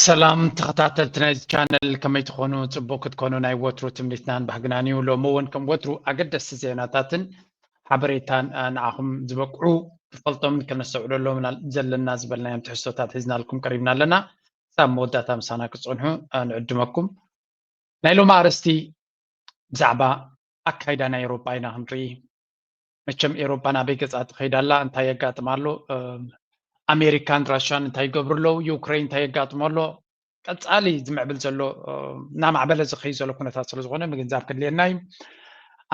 ሰላም ተኸታተልቲ ናይዚ ቻነል፣ ከመይ ትኾኑ? ጽቡቕ ክትኮኑ ናይ ወትሩ ትምኒትናን ባህግናን እዩ። ሎሚ እውን ከም ወትሩ ኣገደስቲ ዜናታትን ሓበሬታን ንዓኹም ዝበቅዑ፣ ክፈልጦምን ከነስተውዕለሎም ዘለና ዝበልናዮም ትሕዝቶታት ሒዝናልኩም ቀሪብና ኣለና። ክሳብ መወዳእታ ምሳና ክትጸንሑ ንዕድመኩም። ናይ ሎሚ ኣርእስቲ ብዛዕባ ኣካይዳ ናይ ኤውሮጳ ኢና ክንርኢ። መቸም ኤውሮጳ ናበይ ገጻ ትኸይድ ኣላ? እንታይ የጋጥም ኣሎ? ኣሜሪካን ራሽያን እንታይ ይገብሩ ኣለዉ? ዩክሬን እንታይ የጋጥሞ ኣሎ? ቀጻሊ ዝምዕብል ዘሎ፣ እናማዕበለ ዝኸይድ ዘሎ ኩነታት ስለ ዝኾነ ምግንዛብ ከድልየና እዩ።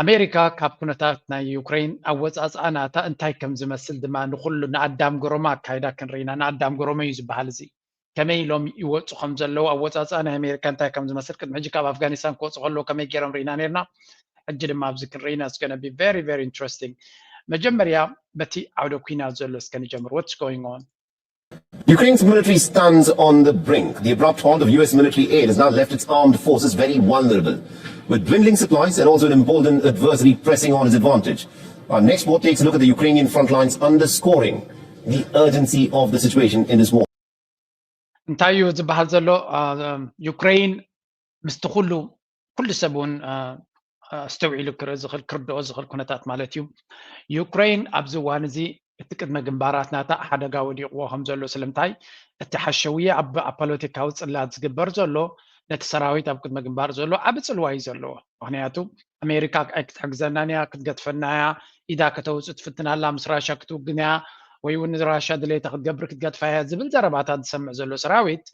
ኣሜሪካ ካብ ኩነታት ናይ ዩክሬን ኣወጻጽኣ ናታ እንታይ ከም ዝመስል ድማ ንኹሉ ንኣዳም ገሮማ ኣካይዳ ክንርኢና። ንኣዳም ገሮማ እዩ ዝበሃል እዚ። ከመይ ኢሎም ይወፁ ከም ዘለዉ፣ ኣወፃፅኣ ናይ ኣሜሪካ እንታይ ከም ዝመስል፣ ቅድሚ ሕጂ ካብ ኣፍጋኒስታን ክወፁ ከለዉ ከመይ ገይሮም ርኢና ነርና። ሕጂ ድማ ኣብዚ ክንርኢና። It's gonna be very, very interesting። መጀመርያ በቲ ዓውደ ኩናት ዘሎ እስከ ንጀምር። What's going on? Ukraine's military stands on the brink. The abrupt halt of U S military aid has now left its armed forces very vulnerable, with dwindling supplies and also an emboldened adversary pressing on his advantage. Our next report takes a look at the Ukrainian front lines, underscoring the urgency of the situation in this war. እንታይ እዩ ዝበሃል ዘሎ? ዩክሬን ምስቲ ኩሉ ኩሉ ሰብ እውን ኣስተውዒሉ ክርኢ ዝኽእል ክርድኦ ዝኽእል ኩነታት ማለት እዩ። ዩክሬን ኣብዚ እዋን እዚ እቲ ቅድመ ግንባራት ናታ ሓደጋ ወዲቕዎ ከም ዘሎ፣ ስለምንታይ እቲ ሓሸውየ ኣብ ኣብ ፖለቲካዊ ጽላት ዝግበር ዘሎ ነቲ ሰራዊት ኣብ ቅድመ ግንባር ዘሎ ዓቢ ጽልዋ እዩ ዘለዎ። ምክንያቱ ኣሜሪካ ኣይክትሕግዘናን እያ፣ ክትገድፈና እያ፣ ኢዳ ከተውፅእ ትፍትን ኣላ፣ ምስ ራሻ ክትውግን እያ ወይ እውን ንራሻ ድሌታ ክትገብር ክትገድፋ እያ ዝብል ዘረባታት ዝሰምዕ ዘሎ ሰራዊት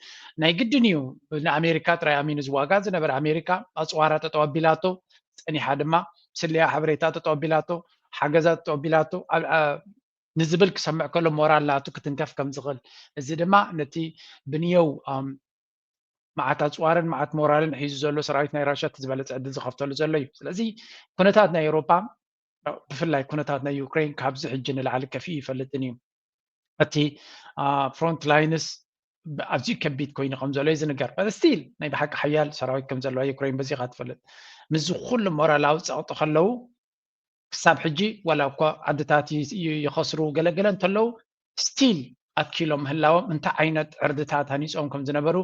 ናይ ግድን እዩ ንኣሜሪካ ጥራይ ኣሚኑ ዝዋጋእ ዝነበረ። ኣሜሪካ ኣፅዋራ ጠጠው ኣቢላቶ ፀኒሓ ድማ ስለያ ሓበሬታ ጠጠው ኣቢላቶ ሓገዛት ጠጠው ኣቢላቶ ንዝብል ክሰምዕ ከሎ ሞራል ናቱ ክትንከፍ ከም ዝኽእል፣ እዚ ድማ ነቲ ብንየው መዓት ኣፅዋርን መዓት ሞራልን ሒዙ ዘሎ ሰራዊት ናይ ራሻ እቲ ዝበለፀ ዕድል ዝኸፍተሉ ዘሎ እዩ። ስለዚ ኩነታት ናይ ኤውሮፓ ብፍላይ ኩነታት ናይ ዩክሬን ካብዚ ሕጂ ንላዕሊ ከፊኡ ይፈልጥን እዩ። እቲ ፍሮንት ላይንስ ኣዝዩ ከቢድ ኮይኑ ከም ዘሎ እዩ ዝንገር። ስቲል ናይ ብሓቂ ሓያል ሰራዊት ከም ዘለዋ ዩክሬን በዚኻ ትፈልጥ። ምስዚ ኩሉ ሞራላዊ ፀቕጢ ከለዉ ክሳብ ሕጂ ዋላ እኳ ዓድታት ይኸስሩ ገለገለ እንተለዉ ስቲል ኣትኪሎም ምህላዎም እንታይ ዓይነት ዕርድታት ሃኒፆም ከም ዝነበሩ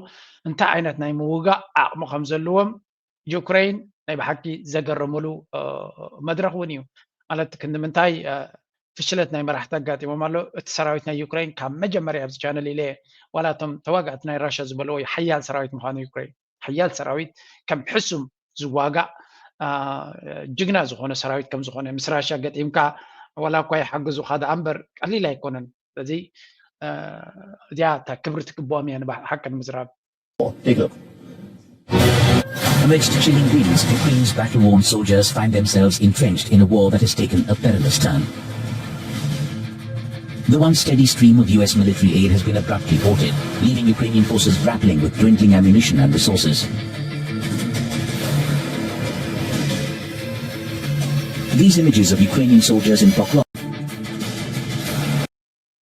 እንታይ ዓይነት ናይ ምውጋእ ዓቕሚ ከም ዘለዎም ዩክሬን ናይ ብሓቂ ዘገረምሉ መድረኽ እውን እዩ። ማለት ክንዲ ምንታይ ፍሽለት ናይ መራሕቲ ኣጋጢሞም ኣሎ። እቲ ሰራዊት ናይ ዩክሬን ካብ መጀመርያ ኣብዚ ቻነል ኢለ ዋላ እቶም ተዋጋእቲ ናይ ራሽያ ዝበልዎ እዩ ሓያል ሰራዊት ምዃኑ ዩክሬን ሓያል ሰራዊት ከም ሕሱም ዝዋጋእ ጅግና ዝኾነ ሰራዊት ከም ዝኾነ ምስ ራሽያ ገጢምካ ዋላ እኳ ይሓግዙኻ ደኣ እምበር ቀሊል ኣይኮነን። ስለዚ እዚኣ እታ ክብሪ ትግብኦም እያ ንሓቂ ንምዝራብ። Take a look. Amidst chilling winds, Ukraine's battle-worn soldiers find themselves entrenched in a war that has taken a perilous turn. The once steady stream of U S military aid has been abruptly halted, leaving Ukrainian forces grappling with dwindling ammunition and resources. These images of Ukrainian soldiers in Poklon.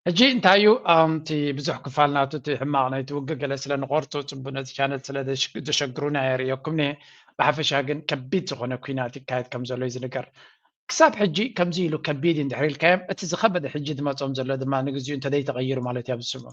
ሕጂ እንታይ እዩ እቲ ብዙሕ ክፋል ናቱ እቲ ሕማቕ ናይቲ ውግእ ገለ ስለ ንቆርጾ ጽቡ ነዚ ቻነል ስለ ዘሸግሩና የርእየኩም እየ። ብሓፈሻ ግን ከቢድ ዝኾነ ኩናት ይካየድ ከም ዘሎ እዩ ዝንገር። ክሳብ ሕጂ ከምዚ ኢሉ ከቢድ እዩ እንድሕር ኢልካዮም እቲ ዝኸበደ ሕጂ ዝመጾም ዘሎ ድማ ንግዚኡ እንተዘይተቐይሩ ማለት እዩ ኣብዚ ስሙ።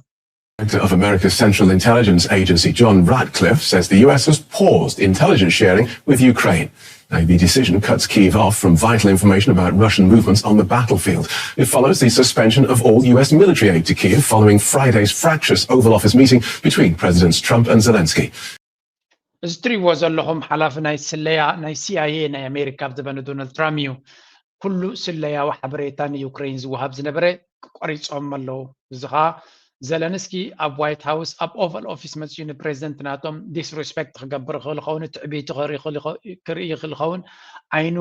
Director of America's Central Intelligence Agency, John Ratcliffe, says the U S has paused intelligence sharing with Ukraine. Now, the decision cuts Kyiv off from vital information about Russian movements on the battlefield. It follows the suspension of all U S military aid to Kyiv following Friday's fractious Oval Office meeting between Presidents Trump and Zelensky. እዚ ትሪእዎ ዘለኹም ሓላፊ ናይ ስለያ ናይ ሲኣይኤ ናይ ኣሜሪካ ኣብ ዘበነ ዶናልድ ትራምፕ እዩ። ኩሉ ስለያዊ ሓበሬታ ንዩክሬን ዝወሃብ ዝነበረ ቆሪፆም ኣለዉ። እዚ ከዓ ዘለንስኪ ኣብ ዋይት ሃውስ ኣብ ኦቫል ኦፊስ መፅኡ ንፕሬዚደንት ናቶም ዲስሪስፔክት ክገብር ይኽእል ይኸውን፣ ትዕቢቱ ክርኢ ይኽእል ይኸውን፣ ዓይኑ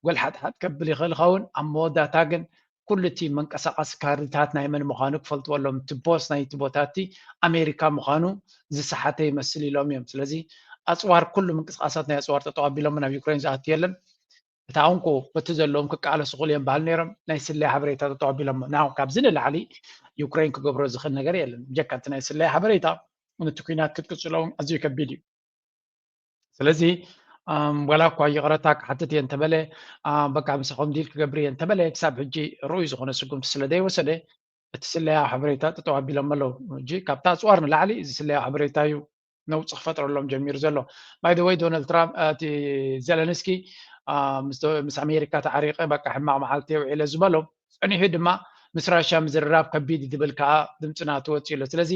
ጎልሓጥሓጥ ከብል ይኽእል ይኸውን። ኣብ መወዳእታ ግን ኩሉ እቲ መንቀሳቐሲ ካርድታት ናይ መን ምዃኑ ክፈልጥዎ ኣለዎም። እቲ ቦስ ናይቲ ቦታ እቲ ኣሜሪካ ምዃኑ ዝሰሓተ ይመስል ኢሎም እዮም። ስለዚ ኣፅዋር ኩሉ ምንቅስቃሳት ናይ ኣፅዋር ጠጠው ኣቢሎም ናብ ዩክሬን ዝኣቱ የለን። እታ እንኮ በቲ ዘለዎም ክቃለሱ ክእሉ እዮም በሃል ነይሮም ናይ ስለያ ሓበሬታ ጠጠው ኣቢሎም ናው ካብዚ ንላዕሊ ዩክሬን ክገብሮ ዝኽእል ነገር የለን ብጀካ እቲ ናይ ስለያ ሓበሬታ። ነቲ ኩናት ክትቅፅሎ እውን ኣዝዩ ከቢድ እዩ። ስለዚ ወላ እኳ ይቕረታ ክሓትት እየ እንተበለ በቃ ምሳኹም ዲል ክገብር እየ እንተበለ ክሳብ ሕጂ ርኡይ ዝኾነ ስጉምቲ ስለ ዘይወሰደ እቲ ስለያ ሓበሬታ ጠጠው ኣቢሎም ኣለዉ። ሕጂ ካብቲ ኣፅዋር ንላዕሊ እዚ ስለያ ሓበሬታ እዩ ነውፂ ክፈጥረሎም ጀሚሩ ዘሎ። By the way፣ ዶናልድ ትራምፕ እቲ ዘለንስኪ ምስ ኣሜሪካ ተዓሪቀ በቃ ሕማቅ መዓልቲ የውዒለ ዝበሎ፣ ፀኒሑ ድማ ምስ ራሽያ ምዝርራብ ከቢድ እዩ ዝብል ከዓ ድምፂ ናቱ ወፂኡ ኣሎ። ስለዚ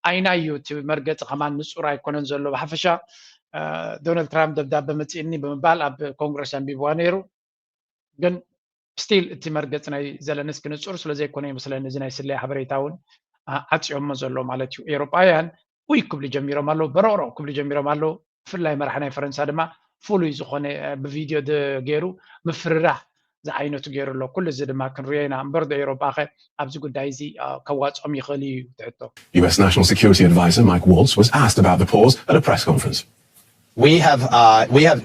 ኣይናዩ እቲ መርገፂ ከማን ንፁር ኣይኮነን ዘሎ። ብሓፈሻ ዶናልድ ትራምፕ ደብዳበ መፂእኒ ብምባል ኣብ ኮንግረስ ኣንቢብዋ ነይሩ። ግን ስቲል እቲ መርገፂ ናይ ዘለንስኪ ንፁር ስለዘይኮነ ይመስለኒ እዚ ናይ ስለያ ሓበሬታ እውን ዓፅዮሞ ዘሎ ማለት እዩ። ኤውሮጳውያን ውይ ክብሉ ጀሚሮም ኣለዉ፣ በረቕረቕ ክብሉ ጀሚሮም ኣለዉ። ብፍላይ መራሒ ናይ ፈረንሳ ድማ ፍሉይ ዝኾነ ብቪድዮ ገይሩ ምፍርራሕ ዝዓይነቱ ገይሩ ኣሎ። ኩሉ እዚ ድማ ክንሪኦ ኢና። እምበር ዶ ኤውሮጳኸ ኣብዚ ጉዳይ እዚ ከዋፅኦም ይኽእል እዩ ትሕቶ? U S National Security Advisor Mike Waltz was asked about the pause at a press conference. We have uh, we have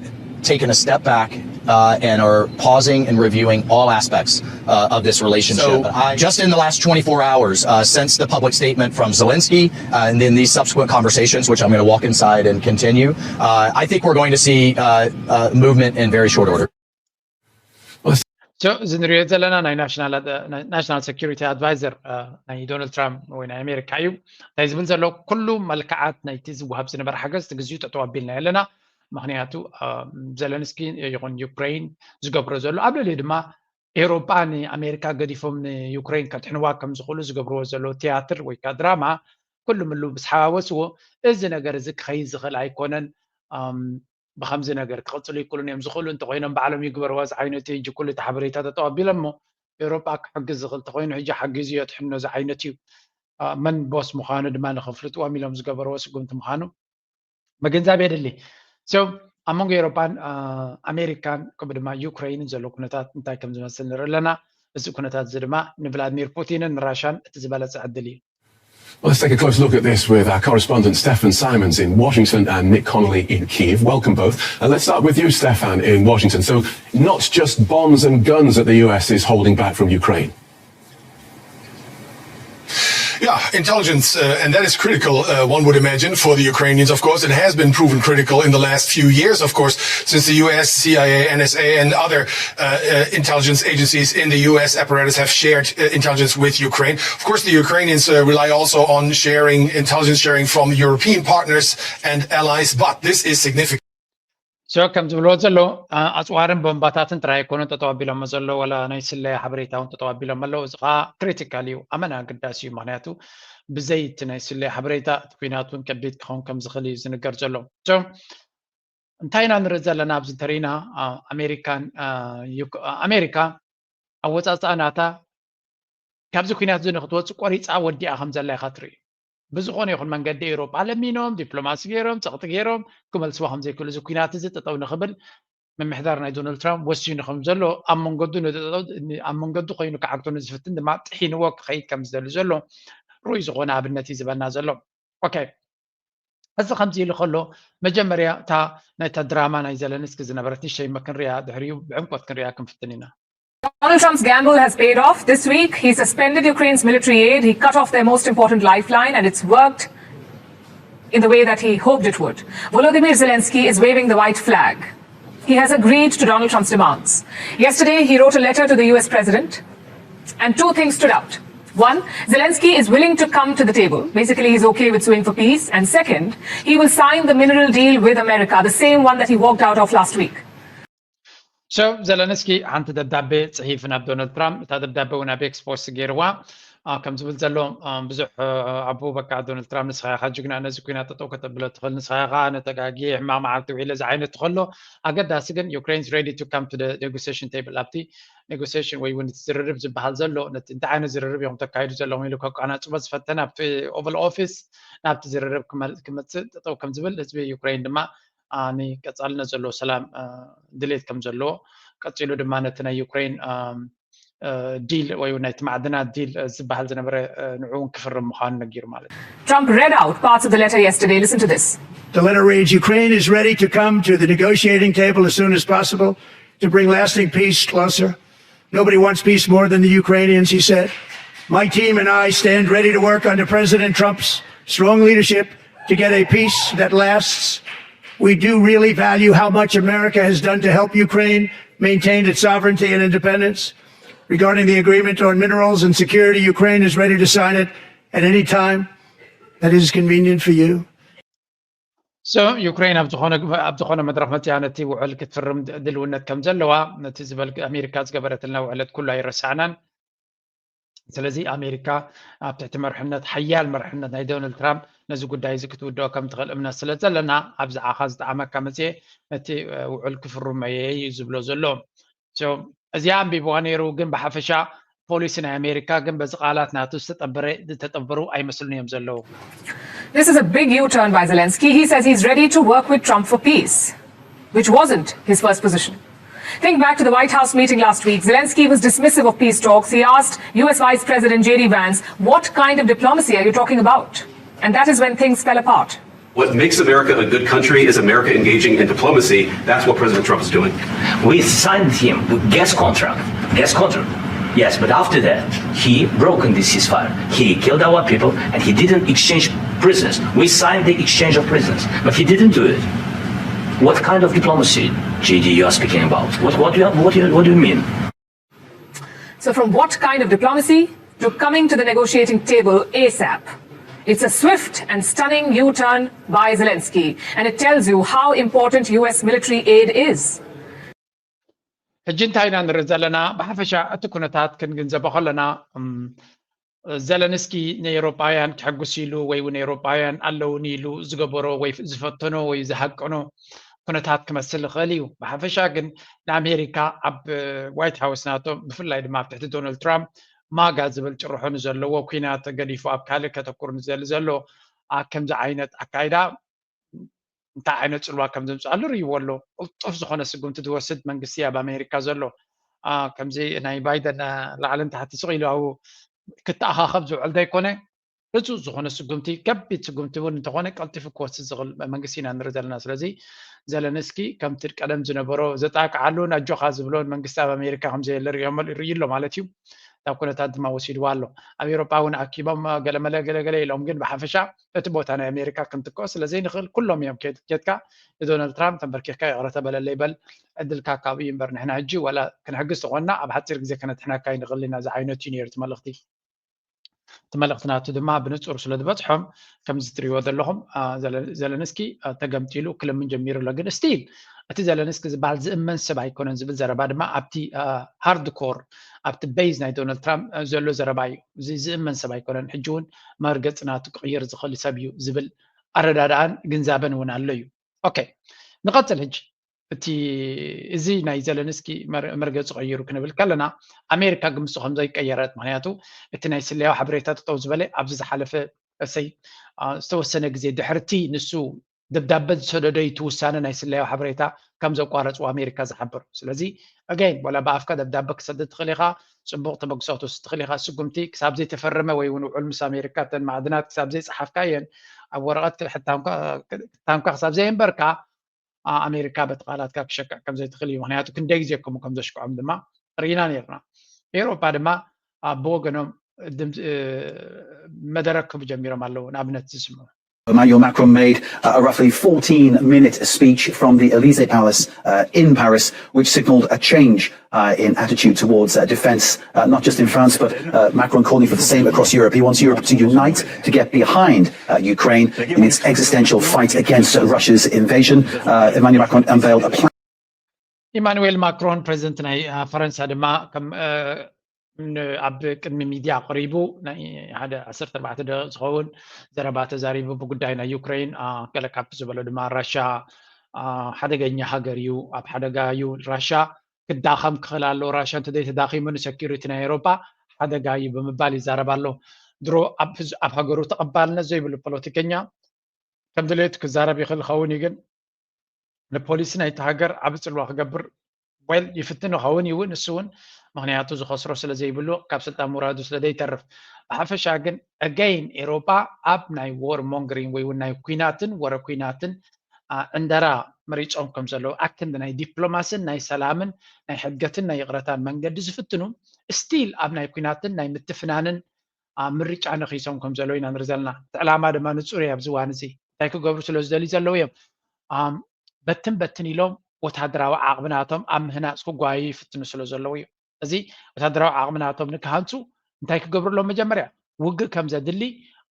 taken a step back uh, and are pausing and reviewing all aspects uh, of this relationship. So I, just in the last twenty-four hours, uh, since the public statement from Zelensky uh, and then these subsequent conversations, which I'm going to walk inside and continue, uh, I think we're going to see uh, uh, movement in very short order. እዚ ንሪኦ ዘለና ናይ ናሽናል ሴኪሪቲ ኣድቫይዘር ናይ ዶናልድ ትራምፕ ወይ ናይ ኣሜሪካ እዩ። እንታይ ዝብል ዘሎ፣ ኩሉ መልክዓት ናይቲ ዝወሃብ ዝነበረ ሓገዝ እቲ ግዚኡ ጠጠው ኣቢልና ኣለና። ምክንያቱ ዘለንስኪ ይኹን ዩክሬን ዝገብሮ ዘሎ፣ ኣብ ልዕሊኡ ድማ ኤውሮጳ ንኣሜሪካ ገዲፎም ንዩክሬን ከድሕንዋ ከም ዝኽእሉ ዝገብርዎ ዘለዉ ትያትር ወይ ከዓ ድራማ ኩሉ ምሉ ምስ ሓዋወስዎ፣ እዚ ነገር እዚ ክኸይድ ዝኽእል ኣይኮነን። ብከምዚ ነገር ክቕፅሉ ይክእሉን እዮም። ዝኽእሉ እንተኮይኖም ባዕሎም ይግበርዋ ዝዓይነቱ እዩ። ኩሉ እቲ ሓበሬታ ጠጠው ኣቢሎሞ ኤውሮጳ ክሕግዝ ዝኽእል እንተኮይኑ ሕጂ ሓጊዙ የድሕኖ ዝዓይነቱ እዩ። መን ቦስ ምዃኑ ድማ ንክፍልጥዎም ኢሎም ዝገበርዎ ስጉምቲ ምዃኑ ምግንዛብ የድሊ። So ኣብ መንጎ ኤውሮጳን ኣሜሪካን ከምኡ ድማ ዩክሬይንን ዘሎ ኩነታት እንታይ ከም ዝመስል ንርኢ ኣለና። እዚ ኩነታት እዚ ድማ ንቭላድሚር ፑቲንን ንራሻን እቲ ዝበለፀ ዕድል እዩ። Well, let's take a close look at this with our correspondent Stefan Simons in Washington and Nick Connolly in Kyiv. Welcome both. Uh, let's start with you, Stefan, in Washington. So, not just bombs and guns that the U S is holding back from Ukraine. Yeah, intelligence, uh, and that is critical, uh, one would imagine, for the Ukrainians, of course. It has been proven critical in the last few years, of course, since the U S, C I A, N S A, and other uh, uh, intelligence agencies in the U S apparatus have shared uh, intelligence with Ukraine. Of course, the Ukrainians uh, rely also on sharing intelligence sharing from European partners and allies, but this is significant. So ከም ዝብልዎ ዘለዉ ኣፅዋርን ቦምባታትን ጥራይ ኣይኮኑን ጠጠው ኣቢሎሞ ዘለዉ፣ ዋላ ናይ ስለያ ሓበሬታ እውን ጠጠው ኣቢሎም ኣለዉ። እዚ ከዓ ክሪቲካል እዩ፣ ኣመና ኣገዳሲ እዩ። ምክንያቱ ብዘይ እቲ ናይ ስለያ ሓበሬታ እቲ ኩናት እውን ከቢድ ክኸውን ከም ዝኽእል እዩ ዝንገር ዘሎ። So እንታይ ኢና ንርኢ ዘለና ኣብዚ እንተሪእና ኣሜሪካን ኣሜሪካ ኣወፃፅኣ ናታ ካብዚ ኩናት እዚ ንክትወፅእ ቆሪፃ ወዲኣ ከም ዘላ ኢካ ትርኢ። ብዝኾነ ይኹን መንገዲ ኤውሮጳ ለሚኖም ዲፕሎማሲ ገይሮም ፀቕጢ ገይሮም ክመልስዋ ከም ዘይክእሉ እዚ ኩናት እዚ ጠጠው ንክብል ምምሕዳር ናይ ዶናልድ ትራምፕ ወሲኑ ከም ዘሎ ኣብ መንገዱ ኣብ መንገዱ ኮይኑ ክዓግቶ ንዝፍትን ድማ ጥሒንዎ ክኸይድ ከም ዝደሊ ዘሎ ርኡይ ዝኾነ ኣብነት እዩ ዝበና ዘሎ። ኦኬ፣ እዚ ከምዚ ኢሉ ከሎ መጀመርያ እታ ናይታ ድራማ ናይ ዘለንስኪ ዝነበረት ንሸይመ ክንሪያ ድሕሪኡ ብዕምቆት ክንሪያ ክንፍትን ኢና። Donald Trump's gamble has paid off. This week, he suspended Ukraine's military aid. He cut off their most important lifeline, and it's worked in the way that he hoped it would. Volodymyr Zelensky is waving the white flag. He has agreed to Donald Trump's demands. Yesterday, he wrote a letter to the U S president, and two things stood out. One, Zelensky is willing to come to the table. Basically, he's okay with suing for peace. And second, he will sign the mineral deal with America, the same one that he walked out of last week. So ዘለንስኪ ሓንቲ ደብዳቤ ፅሒፍ ናብ ዶናልድ ትራምፕ፣ እታ ደብዳቤ እውን ኣብ ኤክስ ፖስት ገይርዋ። ከም ዝብል ዘሎ ብዙሕ ኣቡ በቃ ዶናልድ ትራምፕ ንስኻ ኢኻ ጅግና፣ ነዚ ኩናት ጠጠው ከተብሎ ትኽእል ንስኻ ኢኻ፣ ኣነ ተጋጊ ሕማቕ መዓልቲ ውዒለ ዝዓይነቱ ከሎ፣ ኣገዳሲ ግን Ukraine's ready to come to the negotiation table፣ ኣብቲ ኔጎሲሽን ወይ እውን እቲ ዝርርብ ዝበሃል ዘሎ ነቲ እንታይ ዓይነት ዝርርብ እዮም ተካይዱ ዘለዎም ኢሉ ከቋናፅቦ ዝፈተነ ኣብቲ ኦቨል ኦፊስ ናብቲ ዝርርብ ክመፅእ ጠጠው ከም ዝብል ህዝቢ ዩክሬን ድማ ንቀፃልነት ዘለዎ ሰላም ድሌት ከም ዘለዎ ቀፂሉ ድማ ነቲ ናይ ዩክሬን ዲል ወይ እውን ናይቲ ማዕድናት ዲል ዝበሃል ዝነበረ ንዕኡ እውን ክፍርም ምዃኑ ነጊሩ ማለት እዩ። Trump read out parts of the letter yesterday. Listen to this. The letter reads, Ukraine is ready to come to the negotiating table as soon as possible to bring lasting peace closer. Nobody wants peace more than the Ukrainians, he said. My team and I stand ready to work under President Trump's strong leadership to get a peace that lasts. We do really value how much America has done to help Ukraine maintain its sovereignty and independence. Regarding the agreement on minerals and security, Ukraine is ready to sign it at any time that is convenient for you. So ዩክሬን ኣብ ዝኾነ መድረኽ መፅያ ነቲ ውዕል ክትፍርም ድልውነት ከም ዘለዋ፣ ነቲ ዝበል ኣሜሪካ ዝገበረትልና ውዕለት ኩሉ ኣይረሳዕናን። ስለዚ ኣሜሪካ ኣብ ትሕቲ መርሕነት ሓያል መርሕነት ናይ ዶናልድ ትራምፕ ነዚ ጉዳይ እዚ ክትውድኦ ከም ትኽእል እምነት ስለ ዘለና፣ ኣብ ዝዓኻ ዝጠዓመካ መፅየ ነቲ ውዕል ክፍርመየ እዩ ዝብሎ ዘሎ። እዚኣ ኣንቢብዋ ነይሩ፣ ግን ብሓፈሻ ፖሊሲ ናይ ኣሜሪካ ግን በዚ ቃላት ናቱ ዝተጠበሩ ኣይመስሉን እዮም ዘለዉ። This is a big U-turn by Zelensky. He says he's ready to work with Trump for peace, which wasn't his first position. Think back to the White House meeting last week. Zelensky was dismissive of peace talks. He asked U S Vice President J D Vance, "What kind of diplomacy are you talking about?" And that is when things fell apart. What makes America a good country is America engaging in diplomacy. That's what President Trump is doing. We signed him with gas contract, gas contract. Yes, but after that, he broken the ceasefire. He killed our people and he didn't exchange prisoners. We signed the exchange of prisoners, but he didn't do it. What kind of diplomacy, J D, you are speaking about? What, what, do, you, what, do, you, what do you mean? So from what kind of diplomacy to coming to the negotiating table ASAP. It's a swift and stunning U-turn by Zelensky, and it tells you how important U S military aid is. ሕጂ እንታይ ኢና ንርኢ ዘለና? ብሓፈሻ እቲ ኩነታት ክንግንዘቦ ከለና፣ ዘለንስኪ ንኤውሮጳውያን ክሕጉስ ኢሉ ወይ እውን ኤውሮጳውያን ኣለውኒ ኢሉ ዝገበሮ ወይ ዝፈተኖ ወይ ዝሃቀኖ ኩነታት ክመስል ይኽእል እዩ። ብሓፈሻ ግን ንኣሜሪካ ኣብ ዋይት ሃውስ ናቶ፣ ብፍላይ ድማ ኣብ ትሕቲ ዶናልድ ትራምፕ ማጋ ዝብል ጭርሖ ንዘለዎ፣ ኩናት ገዲፉ ኣብ ካልእ ከተኩር ንዘሊ ዘሎ ከምዚ ዓይነት ኣካይዳ እንታይ ዓይነት ፅልዋ ከም ዘምፅኣሉ ርእይዎ ኣሎ። ቅልጡፍ ዝኾነ ስጉምቲ ዝወስድ መንግስቲ ኣብ ኣሜሪካ ዘሎ። ከምዚ ናይ ባይደን ላዕልን ታሕቲ ስቕ ኢሉ ኣብኡ ክተኣኻኸብ ዝውዕል ዘይኮነ፣ ህፁፅ ዝኾነ ስጉምቲ፣ ከቢድ ስጉምቲ እውን እንተኾነ ቀልጢፉ ክወስድ ዝኽእል መንግስቲ ኢና ንርኢ ዘለና። ስለዚ ዘለንስኪ ከምቲ ቀደም ዝነበሮ ዘጣቅዓሉን ኣጆኻ ዝብሎን መንግስቲ ኣብ ኣሜሪካ ከምዘየለ ርእዩ ኣሎ ማለት እዩ። ናብ ኩነታት ድማ ወሲድዋ ኣሎ። ኣብ ኤውሮጳ እውን ኣኪቦም ገለመለ ገለገለ ኢሎም፣ ግን ብሓፈሻ እቲ ቦታ ናይ ኣሜሪካ ክንትክኦ ስለዘይንኽእል ኩሎም እዮም ኬድካ ንዶናልድ ትራምፕ ተንበርኪኽካ ይቕረ ተበለለይ በል ዕድልካ ካብኡ እዩ እምበር ንሕና ሕጂ ዋላ ክንሕግዝ ተኾንና ኣብ ሓፂር ግዜ ከነድሕነካ ኣይንኽእል ኢና ዝዓይነቱ እዩ ነይሩ እቲ መልእኽቲ። እቲ መልእኽቲ ናቱ ድማ ብንጹር ስለ ዝበጽሖም ከምዚ ትሪእዎ ዘለኹም ዘለንስኪ ተገምጢሉ ክልምን ጀሚሩ ኣሎ። ግን ስቲል እቲ ዘለንስኪ ዝበሃል ዝእመን ሰብ ኣይኮነን ዝብል ዘረባ ድማ ኣብቲ ሃርድ ኮር ኣብቲ ቤዝ ናይ ዶናልድ ትራምፕ ዘሎ ዘረባ እዩ። እዚ ዝእመን ሰብ ኣይኮነን፣ ሕጂ እውን መርገጺ ናቱ ክቕይር ዝኽእል ሰብ እዩ ዝብል ኣረዳድኣን ግንዛበን እውን ኣሎ እዩ። ኦኬ ንቐጽል ሕጂ። እቲ እዚ ናይ ዘለንስኪ መርገፂ ቀይሩ ክንብል ከለና ኣሜሪካ ግን ምስኡ ከም ዘይቀየረት፣ ምክንያቱ እቲ ናይ ስለያዊ ሓበሬታ ጠጠው ዝበለ ኣብዚ ዝሓለፈ እሰይ ዝተወሰነ ግዜ ድሕርቲ ንሱ ደብዳበ ዝሰደዶ እዩ እቲ ውሳነ ናይ ስለያዊ ሓበሬታ ከም ዘቋረፅዎ ኣሜሪካ ዝሓብር። ስለዚ ኣገይን ዋላ ብኣፍካ ደብዳበ ክሰድድ ትኽእል ኢኻ፣ ፅቡቕ ተበግሶ ክትወስድ ትኽእል ኢኻ። ስጉምቲ ክሳብ ዘይተፈረመ ወይ እውን ውዕል ምስ ኣሜሪካ እተን ማዕድናት ክሳብ ዘይፀሓፍካ እየን ኣብ ወረቐት ሕታምካ ክሳብ ዘየንበርካ ኣሜሪካ በቲ ቃላትካ ክሸክዕ ከም ዘይትኽእል እዩ። ምክንያቱ ክንደይ ግዜ ከምኡ ከም ዘሽክዖም ድማ ርኢና ነርና። ኤውሮጳ ድማ ብወገኖም መደረ ክህቡ ጀሚሮም ኣለዉ። ንኣብነት ዝስምዑ Emmanuel Macron made a roughly fourteen minute speech from the Elysee Palace uh, in Paris, which signaled a change uh, in attitude towards uh, defense, uh, not just in France, but uh, Macron calling for the same across Europe. He wants Europe to unite to get behind uh, Ukraine in its existential fight against uh, Russia's invasion. Uh, Emmanuel Macron unveiled a plan. ኢማኑኤል ማክሮን ፕሬዚደንት ናይ ፈረንሳ ድማ ኣብ ቅድሚ ሚድያ ቀሪቡ ናይ ሓደ ዓሰርተ ኣርባዕተ ደቂቕ ዝኸውን ዘረባ ተዛሪቡ ብጉዳይ ናይ ዩክሬን። ገለ ካብቲ ዝበሎ ድማ ራሻ ሓደገኛ ሃገር እዩ፣ ኣብ ሓደጋ እዩ፣ ራሻ ክዳኸም ክኽእል ኣለዎ፣ ራሻ እንተዘይተዳኺሙ ንሰኪሪቲ ናይ ኤውሮጳ ሓደጋ እዩ ብምባል ይዛረብ ኣሎ። ድሮ ኣብ ሃገሩ ተቐባልነት ዘይብሉ ፖለቲከኛ ከም ድሌቱ ክዛረብ ይኽእል ይኸውን እዩ፣ ግን ንፖሊሲ ናይቲ ሃገር ዓቢ ጽልዋ ክገብር ዌል ይፍትን ይኸውን እዩ እውን እሱ እውን፣ ምኽንያቱ ዝኸስሮ ስለ ዘይብሉ ካብ ስልጣን ምውራዱ ስለ ዘይተርፍ። ብሓፈሻ ግን ኣገይን ኤውሮጳ ኣብ ናይ ዎር ሞንግሪንግ ወይ እውን ናይ ኲናትን ወረ ኲናትን ዕንደራ መሪጾም ከም ዘለዉ፣ ኣክንዲ ናይ ዲፕሎማስን ናይ ሰላምን ናይ ሕድገትን ናይ ይቕረታን መንገዲ ዝፍትኑ ስቲል ኣብ ናይ ኲናትን ናይ ምትፍናንን ምርጫ ነኺሶም ከም ዘለዉ ኢና ንርኢ ዘለና። እቲ ዕላማ ድማ ንጹር እዩ። ኣብዚ እዋን እዚ እንታይ ክገብሩ ስለ ዝደልዩ ዘለዉ እዮም። በትን በትን ኢሎም ወታደራዊ ዓቕሚ ናቶም ኣብ ምህናጽ ክጓዩ ይፍትኑ ስለ ዘለዉ እዩ። እዚ ወታደራዊ ዓቕሚ ናቶም ንክሃንጹ እንታይ ክገብሩ ኣለዎም? መጀመርያ ውግእ ከም ዘድሊ፣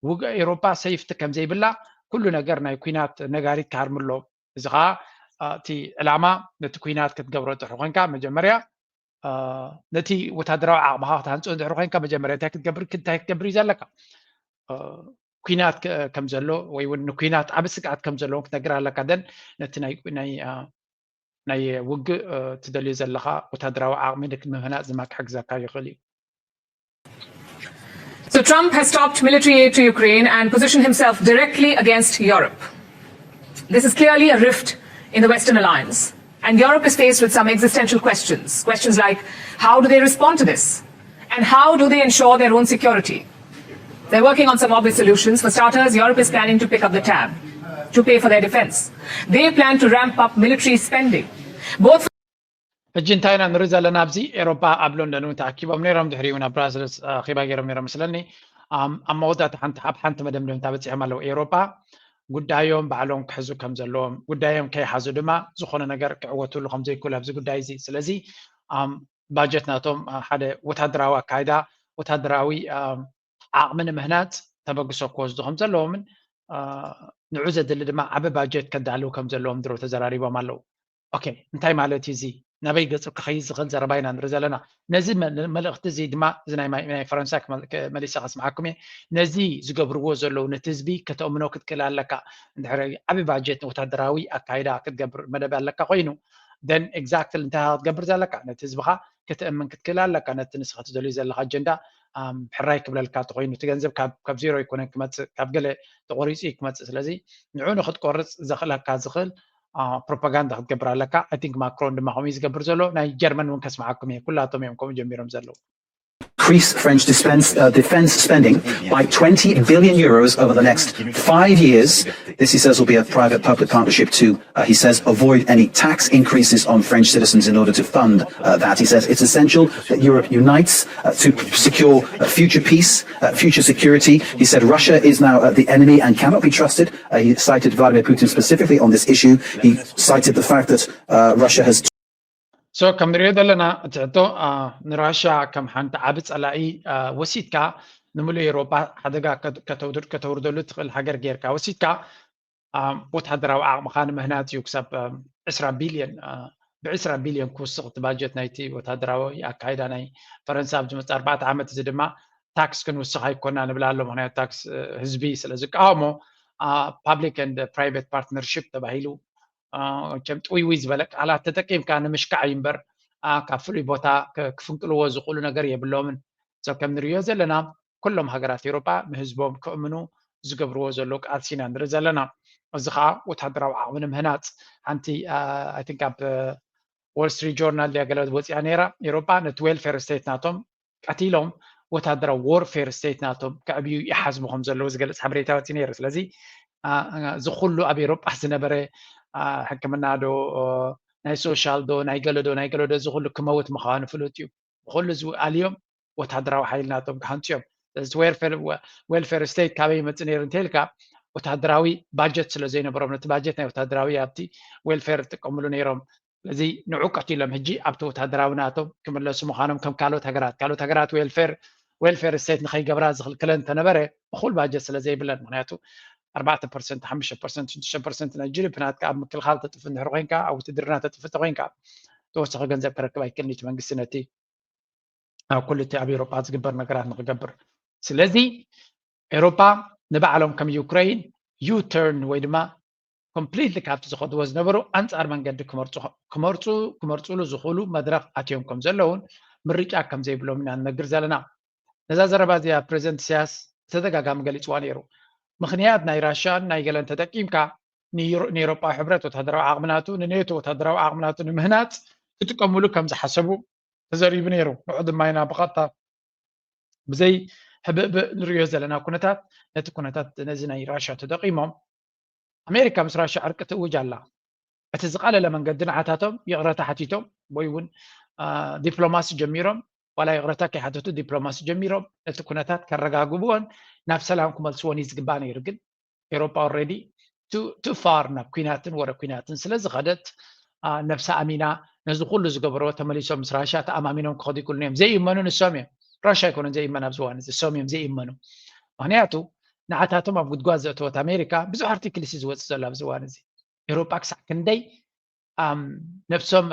ውግእ ኤውሮጳ ሰይፍቲ ከም ዘይብላ ኩሉ ነገር ናይ ኩናት ነጋሪት ክሃርም ኣሎ። እዚ ከዓ እቲ ዕላማ ነቲ ኩናት ክትገብሮ ድሕሪ ኮንካ መጀመርያ ነቲ ወታደራዊ ዓቕምኻ ክትሃንፆ ድሕሪ ኮንካ መጀመርያ እንታይ ክትገብር እንታይ ክትገብር እዩ ዘለካ? ኩናት ከም ዘሎ ወይ እውን ንኩናት ዓብ ስግኣት ከም ዘለዎም ክትነግር ኣለካ። ደን ነቲ ናይ ውግእ ትደልዮ ዘለኻ ወታደራዊ ዓቕሚ ንምህናፅ ድማ ክሕግዘካ ይኽእል እዩ። So Trump has stopped military aid to Ukraine and positioned himself directly against Europe. This is clearly a rift in the Western alliance. And Europe is faced with some existential questions. Questions like, how do they respond to this? And how do they ensure their own security? They're working on some obvious solutions. For starters, Europe is planning to pick up the tab to pay for their defense. They plan to ramp up military spending, both ሕጂ እንታይ ኢና ንርኢ ዘለና ኣብዚ ኤሮፓ ኣብ ሎንደን እውን ተኣኪቦም ነይሮም ድሕሪኡ ናብ ብራስልስ ኣኼባ ገይሮም ነይሮም መስለኒ ኣብ መወዳእታ ሓንቲ ኣብ ሓንቲ መደምደምታ በፂሖም ኣለዉ ኤሮፓ ጉዳዮም ባዕሎም ክሕዙ ከም ዘለዎም ጉዳዮም ከይሓዙ ድማ ዝኾነ ነገር ክዕወትሉ ከም ዘይክእሉ ኣብዚ ጉዳይ እዚ ስለዚ ባጀት ናቶም ሓደ ወታደራዊ ኣካይዳ ወታደራዊ ዓቕሚ ንምህናፅ ተበግሶ ክወስዱ ከም ዘለዎምን ንዑ ዘድሊ ድማ ዓቢ ባጀት ከዳልው ከም ዘለዎም ድሮ ተዘራሪቦም ኣለዉ ኦኬ እንታይ ማለት እዩ እዚ ናበይ ገፁ ክኸይድ ዝኽእል ዘረባ ኢና ንርኢ ዘለና ነዚ መልእኽቲ እዚ ድማ እዚ ናይ ፈረንሳ መሊሰ ከስምዓኩም እየ ነዚ ዝገብርዎ ዘለዉ ነቲ ህዝቢ ከተእምኖ ክትክእል ኣለካ እንድሕር ዓቢ ባጀት ወታደራዊ ኣካይዳ ክትገብር መደብ ኣለካ ኮይኑ then exactly እንታይ ክትገብር ዘለካ ነቲ ህዝብኻ ከተእምን ክትክእል ኣለካ ነቲ ንስኻ ትደልዩ ዘለኻ ኣጀንዳ ሕራይ ክብለልካ ተኮይኑ እቲ ገንዘብ ካብ ዜሮ ኣይኮነን ክመፅእ ካብ ገለ ተቆሪፁ እዩ ክመፅእ ስለዚ ንዑ ንክትቆርፅ ዘኽእለካ ዝኽእል ፕሮፓጋንዳ ክትገብር ኣለካ I think ማክሮን ድማ ከምኡ ዝገብር ዘሎ ናይ ጀርመን እውን ከስምዓኩም እየ ኩላቶም እዮም ከምኡ ጀሚሮም ዘለዉ increase French dispense, uh, defense spending by twenty billion euros over the next five years. This, he says, will be a private public partnership to, uh, he says, avoid any tax increases on French citizens in order to fund uh, that. He says it's essential that Europe unites uh, to secure uh, future peace, uh, future security. He said Russia is now uh, the enemy and cannot be trusted. Uh, he cited Vladimir Putin specifically on this issue. He cited the fact that uh, Russia has so ከም ንሪኦ ዘለና እቲ ሕቶ ንራሻ ከም ሓንቲ ዓቢ ጸላኢ ወሲድካ ንምሉእ ኤውሮጳ ሓደጋ ከተውርደሉ ትኽእል ሃገር ጌርካ ወሲድካ ወታደራዊ ዓቕምኻ ንምህናፅ እዩ ክሳብ ዕስራ ቢልዮን ብዕስራ ቢልዮን ክውስኽ እቲ ባጀት ናይቲ ወታደራዊ ኣካይዳ ናይ ፈረንሳ ኣብ ዝመፅእ ኣርባዕተ ዓመት እዚ ድማ ታክስ ክንውስኽ ኣይኮና ንብል ኣሎ ምክንያቱ ታክስ ህዝቢ ስለ ዝቃወሞ public and private partnership ተባሂሉ ከም ጥውይውይ ዝበለ ቃላት ተጠቂምካ ንምሽካዕ እዩ እምበር ካብ ፍሉይ ቦታ ክፍንቅልዎ ዝኽእሉ ነገር የብሎምን። So ከም ንሪኦ ዘለና ኩሎም ሃገራት ኤውሮጳ ንህዝቦም ክእምኑ ዝገብርዎ ዘለዉ ቃልሲ ኢና ንርኢ ዘለና። እዚ ከዓ ወታደራዊ ዓቕሚ ንምህናፅ ሓንቲ I think ኣብ Wall Street Journal ድያ ገለ ወፂኣ ነይራ ኤውሮጳ ነቲ welfare state ናቶም ቀቲሎም ወታደራዊ warfare state ናቶም ከዕብዩ ይሓስቡ ከም ዘለዉ ዝገልፅ ሓበሬታ ወፂ ነይሩ። ስለዚ እዚ ኩሉ ኣብ ኤውሮጳ ዝነበረ ሕክምና ዶ ናይ ሶሻል ዶ ናይ ገለ ዶ ናይ ገለ ዶ እዚ ኩሉ ክመውት ምዃኑ ፍሉጥ እዩ። ብኩሉ እዚ ኣልዮም ወታደራዊ ሓይሊ ናቶም ክሃንፅዮም። ስለዚ welfare state ካበይ ይመፅእ ነይሩ እንተኢልካ ወታደራዊ ባጀት ስለ ዘይነበሮም ነቲ ባጀት ናይ ወታደራዊ ኣብቲ welfare ይጥቀምሉ ነይሮም። ስለዚ ንዑ ቀቲሎም ሕጂ ኣብቲ ወታደራዊ ናቶም ክምለሱ ምዃኖም ከም ካልኦት ሃገራት ካልኦት ሃገራት welfare welfare state ንኸይገብራ ዝኽልክለን እንተነበረ እኹል ባጀት ስለ ዘይብለን ምክንያቱ ኣርባዕተ ፐርሰንት ሓሙሽተ ፐርሰንት ሽዱሽተ ፐርሰንት ናይ ጂዲፒ ናትካ ኣብ ምክልኻል ተጥፍ እንድሕር ኮይንካ ኣብ ውትድርና ተጥፍ እንተኮይንካ ተወሳኺ ገንዘብ ክረክብ ኣይክእልን እቲ መንግስቲ ነቲ ኣብ ኩሉ እቲ ኣብ ኤውሮጳ ዝግበር ነገራት ንክገብር ስለዚ ኤውሮጳ ንባዕሎም ከም ዩክሬን ዩ-ተርን ወይ ድማ completely ካብቲ ዝኸድዎ ዝነበሩ ኣንፃር መንገዲ ክመርፁ ክመርፁ ክመርፁሉ ዝኽእሉ መድረኽ ኣትዮም ከም ዘለውን ምርጫ ከም ዘይብሎም ኢና ንነግር ዘለና። ነዛ ዘረባ እዚኣ ፕሬዚደንት ኢሳያስ ብተደጋጋሚ ገሊፅዋ ነይሩ። ምኽንያት ናይ ራሽያን ናይ ገለን ተጠቂምካ ንኤውሮጳዊ ሕብረት ወታደራዊ ዓቕሚ ናቱ ንኔቶ ወታደራዊ ዓቕሚ ናቱ ንምህናፅ ክጥቀምሉ ከም ዝሓሰቡ ተዘሪቡ ነይሩ። ንዑ ድማ ኢና ብቐጥታ ብዘይ ህብእብእ ንሪኦ ዘለና ኩነታት ነቲ ኩነታት ነዚ ናይ ራሽያ ተጠቒሞም ኣሜሪካ ምስ ራሽያ ዕርቂ ትእውጅ ኣላ። እቲ ዝቐለለ መንገዲ ንዓታቶም ይቕረታ ሓቲቶም ወይ እውን ዲፕሎማሲ ጀሚሮም ዋላ ይቕረታ ከይሓተቱ ዲፕሎማሲ ጀሚሮም ነቲ ኩነታት ከረጋግብዎን ናብ ሰላም ክመልስዎን እዩ ዝግባእ ነይሩ። ግን ኤውሮጳ already too far ናብ ኲናትን ወረ ኲናትን ስለ ዝኸደት ነብሳ ኣሚና ነዚ ኩሉ ዝገበርዎ ተመሊሶም ምስ ራሽያ ተኣማሚኖም ክኸዱ ይክእሉን እዮም። ዘይእመኑ ንሶም እዮም። ራሽያ ኣይኮኑን ዘይእመን ኣብዚ እዋን እዚ እሶም እዮም ዘይእመኑ። ምክንያቱ ንዓታቶም ኣብ ጉድጓድ ዘእተወት ኣሜሪካ ብዙሕ ኣርቲክልስ እዩ ዝወፅእ ዘሎ ኣብዚ እዋን እዚ። ኤውሮጳ ክሳዕ ክንደይ ነብሶም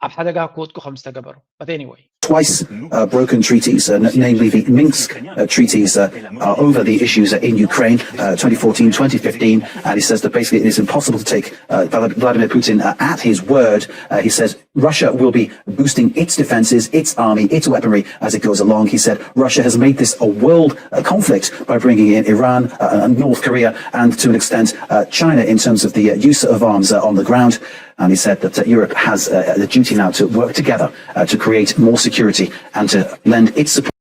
ኣብ ሓደጋ ክወድቁ ከም ዝተገበሩ። But anyway. Twice uh, broken treaties, uh, namely the Minsk uh, treaties uh, over the issues in Ukraine, uh, twenty fourteen, twenty fifteen, and he says that basically it is impossible to take uh, Vladimir Putin uh, at his word. Uh, he says Russia will be boosting its defenses, its army, its weaponry as it goes along. He said Russia has made this a world uh, conflict by bringing in Iran, uh, North Korea, and to an extent uh, China in terms of the uh, use of arms uh, on the ground. And he said that uh, Europe has uh, a duty now to work together uh, to create more security and to lend its support.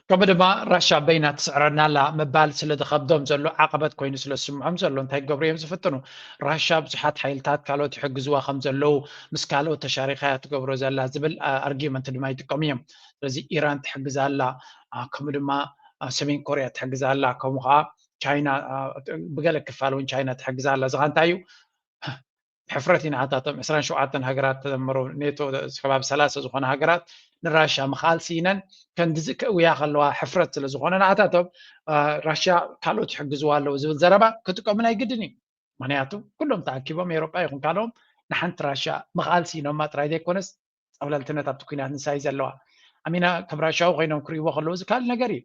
ከምኡ ድማ ራሻ በይና ትስዕረና ኣላ ምባል ስለ ዝኸብዶም ዘሎ ዓቐበት ኮይኑ ስለ ዝስምዖም ዘሎ እንታይ ክገብሩ እዮም ዝፍትኑ? ራሻ ብዙሓት ሓይልታት ካልኦት ይሕግዝዋ ከም ዘለዉ ምስ ካልኦት ተሻሪኻ እያ ትገብሮ ዘላ ዝብል ኣርጊመንት ድማ ይጥቀሙ እዮም። ስለዚ ኢራን ትሕግዝ ኣላ፣ ከምኡ ድማ ሰሜን ኮርያ ትሕግዝ ኣላ፣ ከምኡ ከዓ ቻይና ብገለ ክፋል እውን ቻይና ትሕግዝ ኣላ። እዚ ከዓ እንታይ እዩ? ሕፍረት እዩ ንዓታቶም። ዕስራን ሸውዓተን ሃገራት ተደመሩ ኔቶ ከባቢ ሰላሳ ዝኾነ ሃገራት ንራሻ ምኻል ስኢነን ከንድዚ ከእውያ ከለዋ ሕፍረት ስለ ዝኾነ ንዓታቶም ራሻ ካልኦት ይሕግዝዋ ኣለዉ ዝብል ዘረባ ክጥቀሙ ናይ ግድን እዩ። ምክንያቱ ኩሎም ተኣኪቦም ኤውሮጳ ይኹን ካልኦም ንሓንቲ ራሻ ምኻል ስኢኖማ ጥራይ ዘይኮነስ ፀብለልትነት ኣብቲ ኩናት ንሳይ ዘለዋ ኣሚና ከም ራሻዊ ኮይኖም ክርእይዎ ከለዉ እዚ ካልእ ነገር እዩ።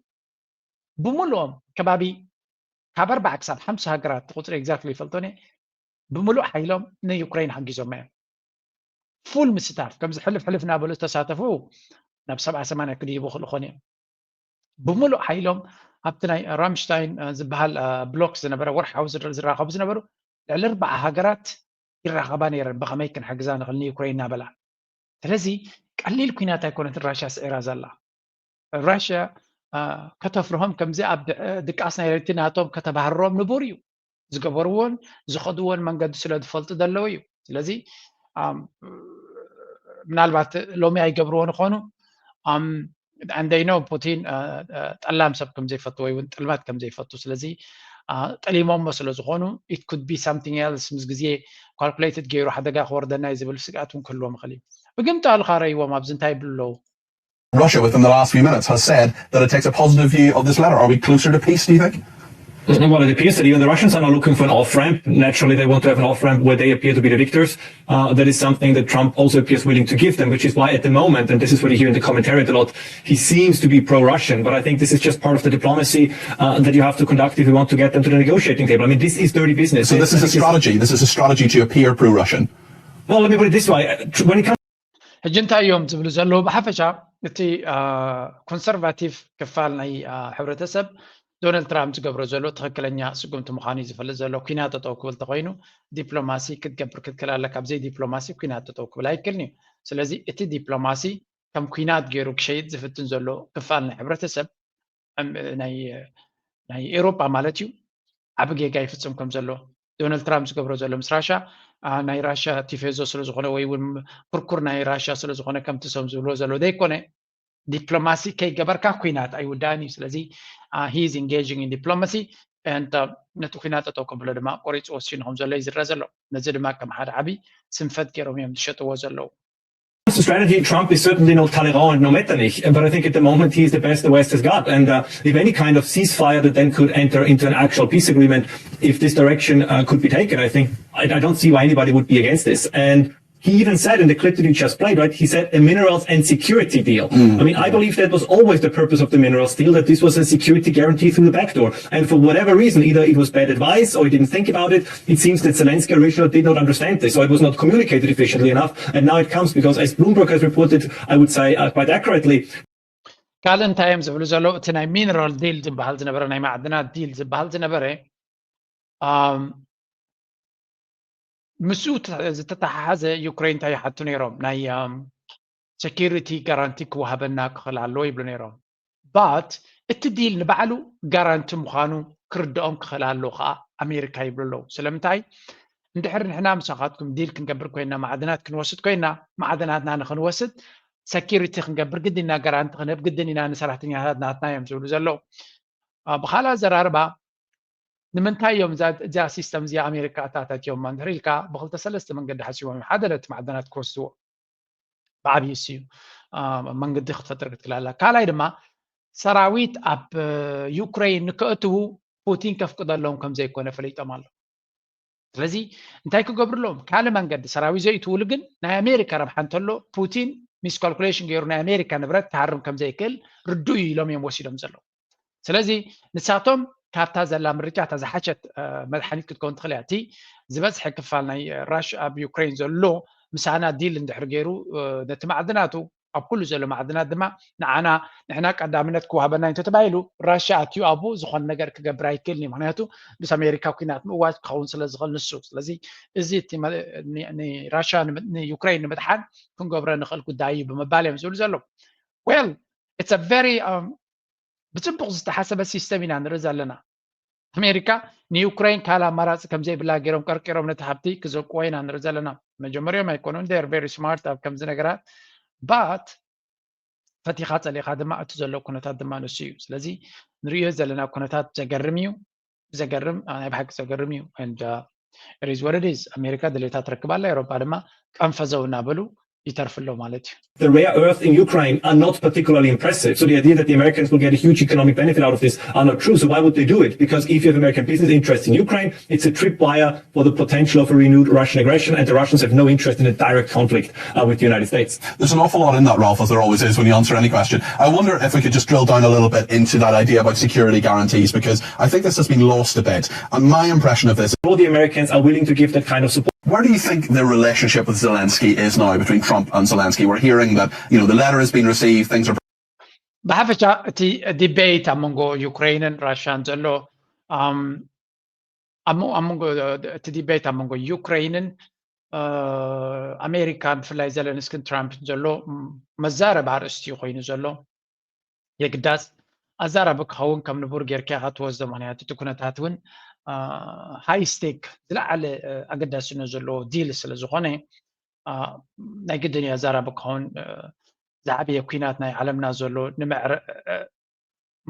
ብምሉኦም ከባቢ ካብ ኣርባዓ ክሳብ ሓምሳ ሃገራት ቁፅሪ exactly ይፈልጦ እየ ብምሉእ ሓይሎም ንዩክሬን ሓጊዞማ እዮም። ፉል ምስታፍ ከምዚ ሕልፍ ሕልፍ እናበሉ ዝተሳተፉ ናብ ሰብዓ ሰማንያ ክድይቡ ክልኾኑ እዮም። ብምሉእ ሓይሎም ኣብቲ ናይ ራምሽታይን ዝበሃል ብሎክ ዝነበረ ወርሓዊ ዝራኸቡ ዝነበሩ ልዕሊ ኣርባዓ ሃገራት ይራኸባ ነይረን ብኸመይ ክንሕግዛ ንኽእል ንዩክሬን እናበላ። ስለዚ ቀሊል ኩናት ኣይኮነትን ራሽያ ስዒራ ዘላ። ራሽያ ከተፍርሆም ከምዚ ኣብ ድቃስ ናይ ለይቲ ናቶም ከተባህርሮም ንቡር እዩ። ዝገበርዎን ዝኸድዎን መንገዲ ስለ ዝፈልጡ ዘለዉ እዩ። ስለዚ ምናልባት ሎሚ ኣይገብርዎን ይኾኑ። And they know ፑቲን ጠላም ሰብ ከም ዘይፈቱ ወይ እውን ጥልመት ከም ዘይፈቱ ስለዚ ጠሊሞሞ ስለ ዝኾኑ it could be something else ምስ ግዜ calculated ገይሩ ሓደጋ ክወርደና እዩ ዝብል ስግኣት እውን ክህልዎም ይኽእል እዩ። ብግምጣሉ ካረይዎም ኣብዚ እንታይ ይብሉ ኣለዉ? Russia within the last few minutes has said that it takes a positive view of this letter. Are we closer to peace, do you think? Well, it appears that even the Russians are now looking for an off ramp. Naturally, they want to have an off ramp where they appear to be the victors. Uh, that is something that Trump also appears willing to give them, which is why at the moment, and this is what you hear in the commentariat a lot, he seems to be pro Russian. But I think this is just part of the diplomacy uh, that you have to conduct if you want to get them to the negotiating table. I mean, this is dirty business. So, this is a strategy. This is a strategy to appear pro Russian. Well, let me put it this way. When it comes ሕጂ እንታይ እዮም ዝብሉ ዘለዉ? ብሓፈሻ እቲ ኮንሰርቫቲቭ ክፋል ናይ ሕብረተሰብ ዶናልድ ትራምፕ ዝገብሮ ዘሎ ትኽክለኛ ስጉምቲ ምዃኑ እዩ ዝፈልጥ ዘሎ። ኩናት ጠጠው ክብል ተኮይኑ ዲፕሎማሲ ክትገብር ክትክእል ኣለካ። ብዘይ ዲፕሎማሲ ኩናት ጠጠው ክብል ኣይክልን እዩ። ስለዚ እቲ ዲፕሎማሲ ከም ኩናት ገይሩ ክሸይጥ ዝፍትን ዘሎ ክፋል ናይ ሕብረተሰብ ናይ ኤውሮጳ ማለት እዩ ዓቢ ጌጋ ይፍጽም ከም ዘሎ ዶናልድ ትራምፕ ዝገብሮ ዘሎ ምስ ራሻ ናይ ራሻ ቲፌዞ ስለ ዝኾነ ወይ እውን ኩርኩር ናይ ራሻ ስለ ዝኾነ ከምቲ ሰም ዝብልዎ ዘሎ ዘይኮነ ዲፕሎማሲ ከይገበርካ ኩናት ኣይውዳእን እዩ። ስለዚ he is engaging in diplomacy and ነቲ ኩናት ጠጠው ከብሎ ድማ ቆሪፁ ወሲኑ ከም ዘሎ እዩ ዝረአ ዘሎ። ነዚ ድማ ከም ሓደ ዓቢ ስንፈት ገይሮም እዮም ዝሸጥዎ ዘለዉ። Strategy, Trump is certainly not Talleyrand nor Metternich, but I think at the moment he is the best the West has got. And uh, if any kind of ceasefire that then could enter into an actual peace agreement, if this direction uh, could be taken, I think I, I don't see why anybody would be against this. And he even said in the clip that you just played, right? He said a minerals and security deal. Mm. I mean, I believe that was always the purpose of the minerals deal, that this was a security guarantee through the back door. And for whatever reason, either it was bad advice or he didn't think about it, it seems that Zelensky originally did not understand this, or it was not communicated efficiently enough. And now it comes because, as Bloomberg has reported, I would say uh, quite accurately, ካልእ እንታይ እዮም ዝብሉ ዘለዉ? እቲ ናይ ሚነራል ዲል ዝበሃል ዝነበረ ናይ ማዕድናት ዲል ዝበሃል ዝነበረ ምስኡ ዝተተሓሓዘ ዩክሬን እንታይ ይሓቱ ነይሮም? ናይ ሴኪሪቲ ጋራንቲ ክወሃበና ክኽእል ኣለዎ ይብሉ ነይሮም። ባት እቲ ዲል ንባዕሉ ጋራንቲ ምዃኑ ክርድኦም ክኽእል ኣለዎ ከዓ ኣሜሪካ ይብሉ ኣለዉ። ስለምንታይ እንድሕር ንሕና ምሳኻትኩም ዲል ክንገብር ኮይና ማዕድናት ክንወስድ ኮይና ማዕድናትና ንክንወስድ ሰኪሪቲ ክንገብር ግድን ኢና፣ ጋራንቲ ክንህብ ግድን ኢና ንሰራሕተኛታት ናትና እዮም ዝብሉ ዘለዉ። ብካልእ ኣዘራርባ ንምንታይ እዮም እዚኣ ሲስተም እዚኣ ኣሜሪካ ኣታታትዮማ እንድሕር ኢልካ ብክልተ ሰለስተ መንገዲ ሓሲቦም እዮም። ሓደ ነቲ ማዕድናት ክወስድዎ ብዓብዪ እሱ እዩ መንገዲ ክትፈጥር ክትክእል ኣላ። ካልኣይ ድማ ሰራዊት ኣብ ዩክሬን ንክእትዉ ፑቲን ከፍቅደሎም ከም ዘይኮነ ፈሊጦም ኣሎ። ስለዚ እንታይ ክገብሩ ኣለዎም? ካልእ መንገዲ ሰራዊት ዘይትውሉ ግን ናይ ኣሜሪካ ረብሓ እንተሎ ፑቲን ሚስካልኩሌሽን ገይሩ ናይ ኣሜሪካ ንብረት ክሃርም ከም ዘይክእል ርዱእ እዩ ኢሎም እዮም ወሲዶም ዘለዉ። ስለዚ ንሳቶም ካብታ ዘላ ምርጫ እታ ዝሓሸት መድሓኒት ክትከውን ትኽእል እያ። እቲ ዝበዝሐ ክፋል ናይ ራሽ ኣብ ዩክሬን ዘሎ ምሳና ዲል እንድሕር ገይሩ ነቲ ማዕድናቱ ኣብ ኩሉ ዘሎ ማዕድናት ድማ ንዓና ንሕና ቀዳምነት ክወሃበና እንተተባሂሉ ራሽያ ኣትዩ ኣብኡ ዝኾነ ነገር ክገብር ኣይክእልን እዩ። ምክንያቱ ምስ ኣሜሪካ ኩናት ምእዋጅ ክኸውን ስለ ዝኽእል ንሱ። ስለዚ እዚ እቲ ንራሽያ ንዩክሬን ንምድሓን ክንገብሮ ንኽእል ጉዳይ እዩ ብምባል እዮም ዝብሉ ዘለዉ። Well, it's a very ብፅቡቅ ዝተሓሰበ ሲስተም ኢና ንርኢ ዘለና። ኣሜሪካ ንዩክሬን ካልእ ኣማራፂ ከም ዘይብላ ገይሮም ቀርቂሮም ነቲ ሃብቲ ክዘልቅዎ ኢና ንርኢ ዘለና። መጀመርዮም ኣይኮኑን፣ they are very smart ኣብ ከምዚ ነገራት። But ፈቲኻ ፀሊእኻ ድማ እቲ ዘሎ ኩነታት ድማ ንሱ እዩ። ስለዚ ንርእዮ ዘለና ኩነታት ዘገርም እዩ። ዘገርም ናይ ብሓቂ ዘገርም እዩ። And it is what it is። ኣሜሪካ ድሌታ ትረክብ ኣላ፣ ኤውሮጳ ድማ ቀንፈዘው እናበሉ ይተርፍሎ ማለት እዩ። The rare earths in Ukraine are not particularly impressive. So the idea that the Americans will get a huge economic benefit out of this are not true. So why would they do it? Because if you have American business interests in Ukraine, it's a tripwire for the potential of a renewed Russian aggression, and the Russians have no interest in a direct conflict uh, with the United States. There's an awful lot in that, Ralph, as there always is when you answer any question. I wonder if we could just drill down a little bit into that idea about security guarantees, because I think this has been lost a bit. And my impression of this All the Americans are willing to give that kind of support. Where do you think the relationship with Zelensky is now, between Trump and Zelensky? We're hearing that, you know, the letter has been received, things are ብሓፈሻ እቲ ዲቤት ኣብ መንጎ ዩክሬንን ራሽያን ዘሎ ኣብ መንጎ እቲ ዲቤት ኣብ መንጎ ዩክሬንን ኣሜሪካን ብፍላይ ዘለንስክን ትራምፕን ዘሎ መዛረቢ ኣርእስቲ እዩ ኮይኑ ዘሎ። የግዳስ ኣዛራቢ ክኸውን ከም ንቡር ጌርካ ኢኻ ትወስዶ። ምክንያቱ እቲ ኩነታት እውን ሃይ ስቴክ ዝለዓለ ኣገዳስነት ዘለዎ ዲል ስለ ዝኾነ ናይ ግድን እዩ ኣዛራቢ ክኸውን። ዝዓበየ ኩናት ናይ ዓለምና ዘሎ ንመዕረ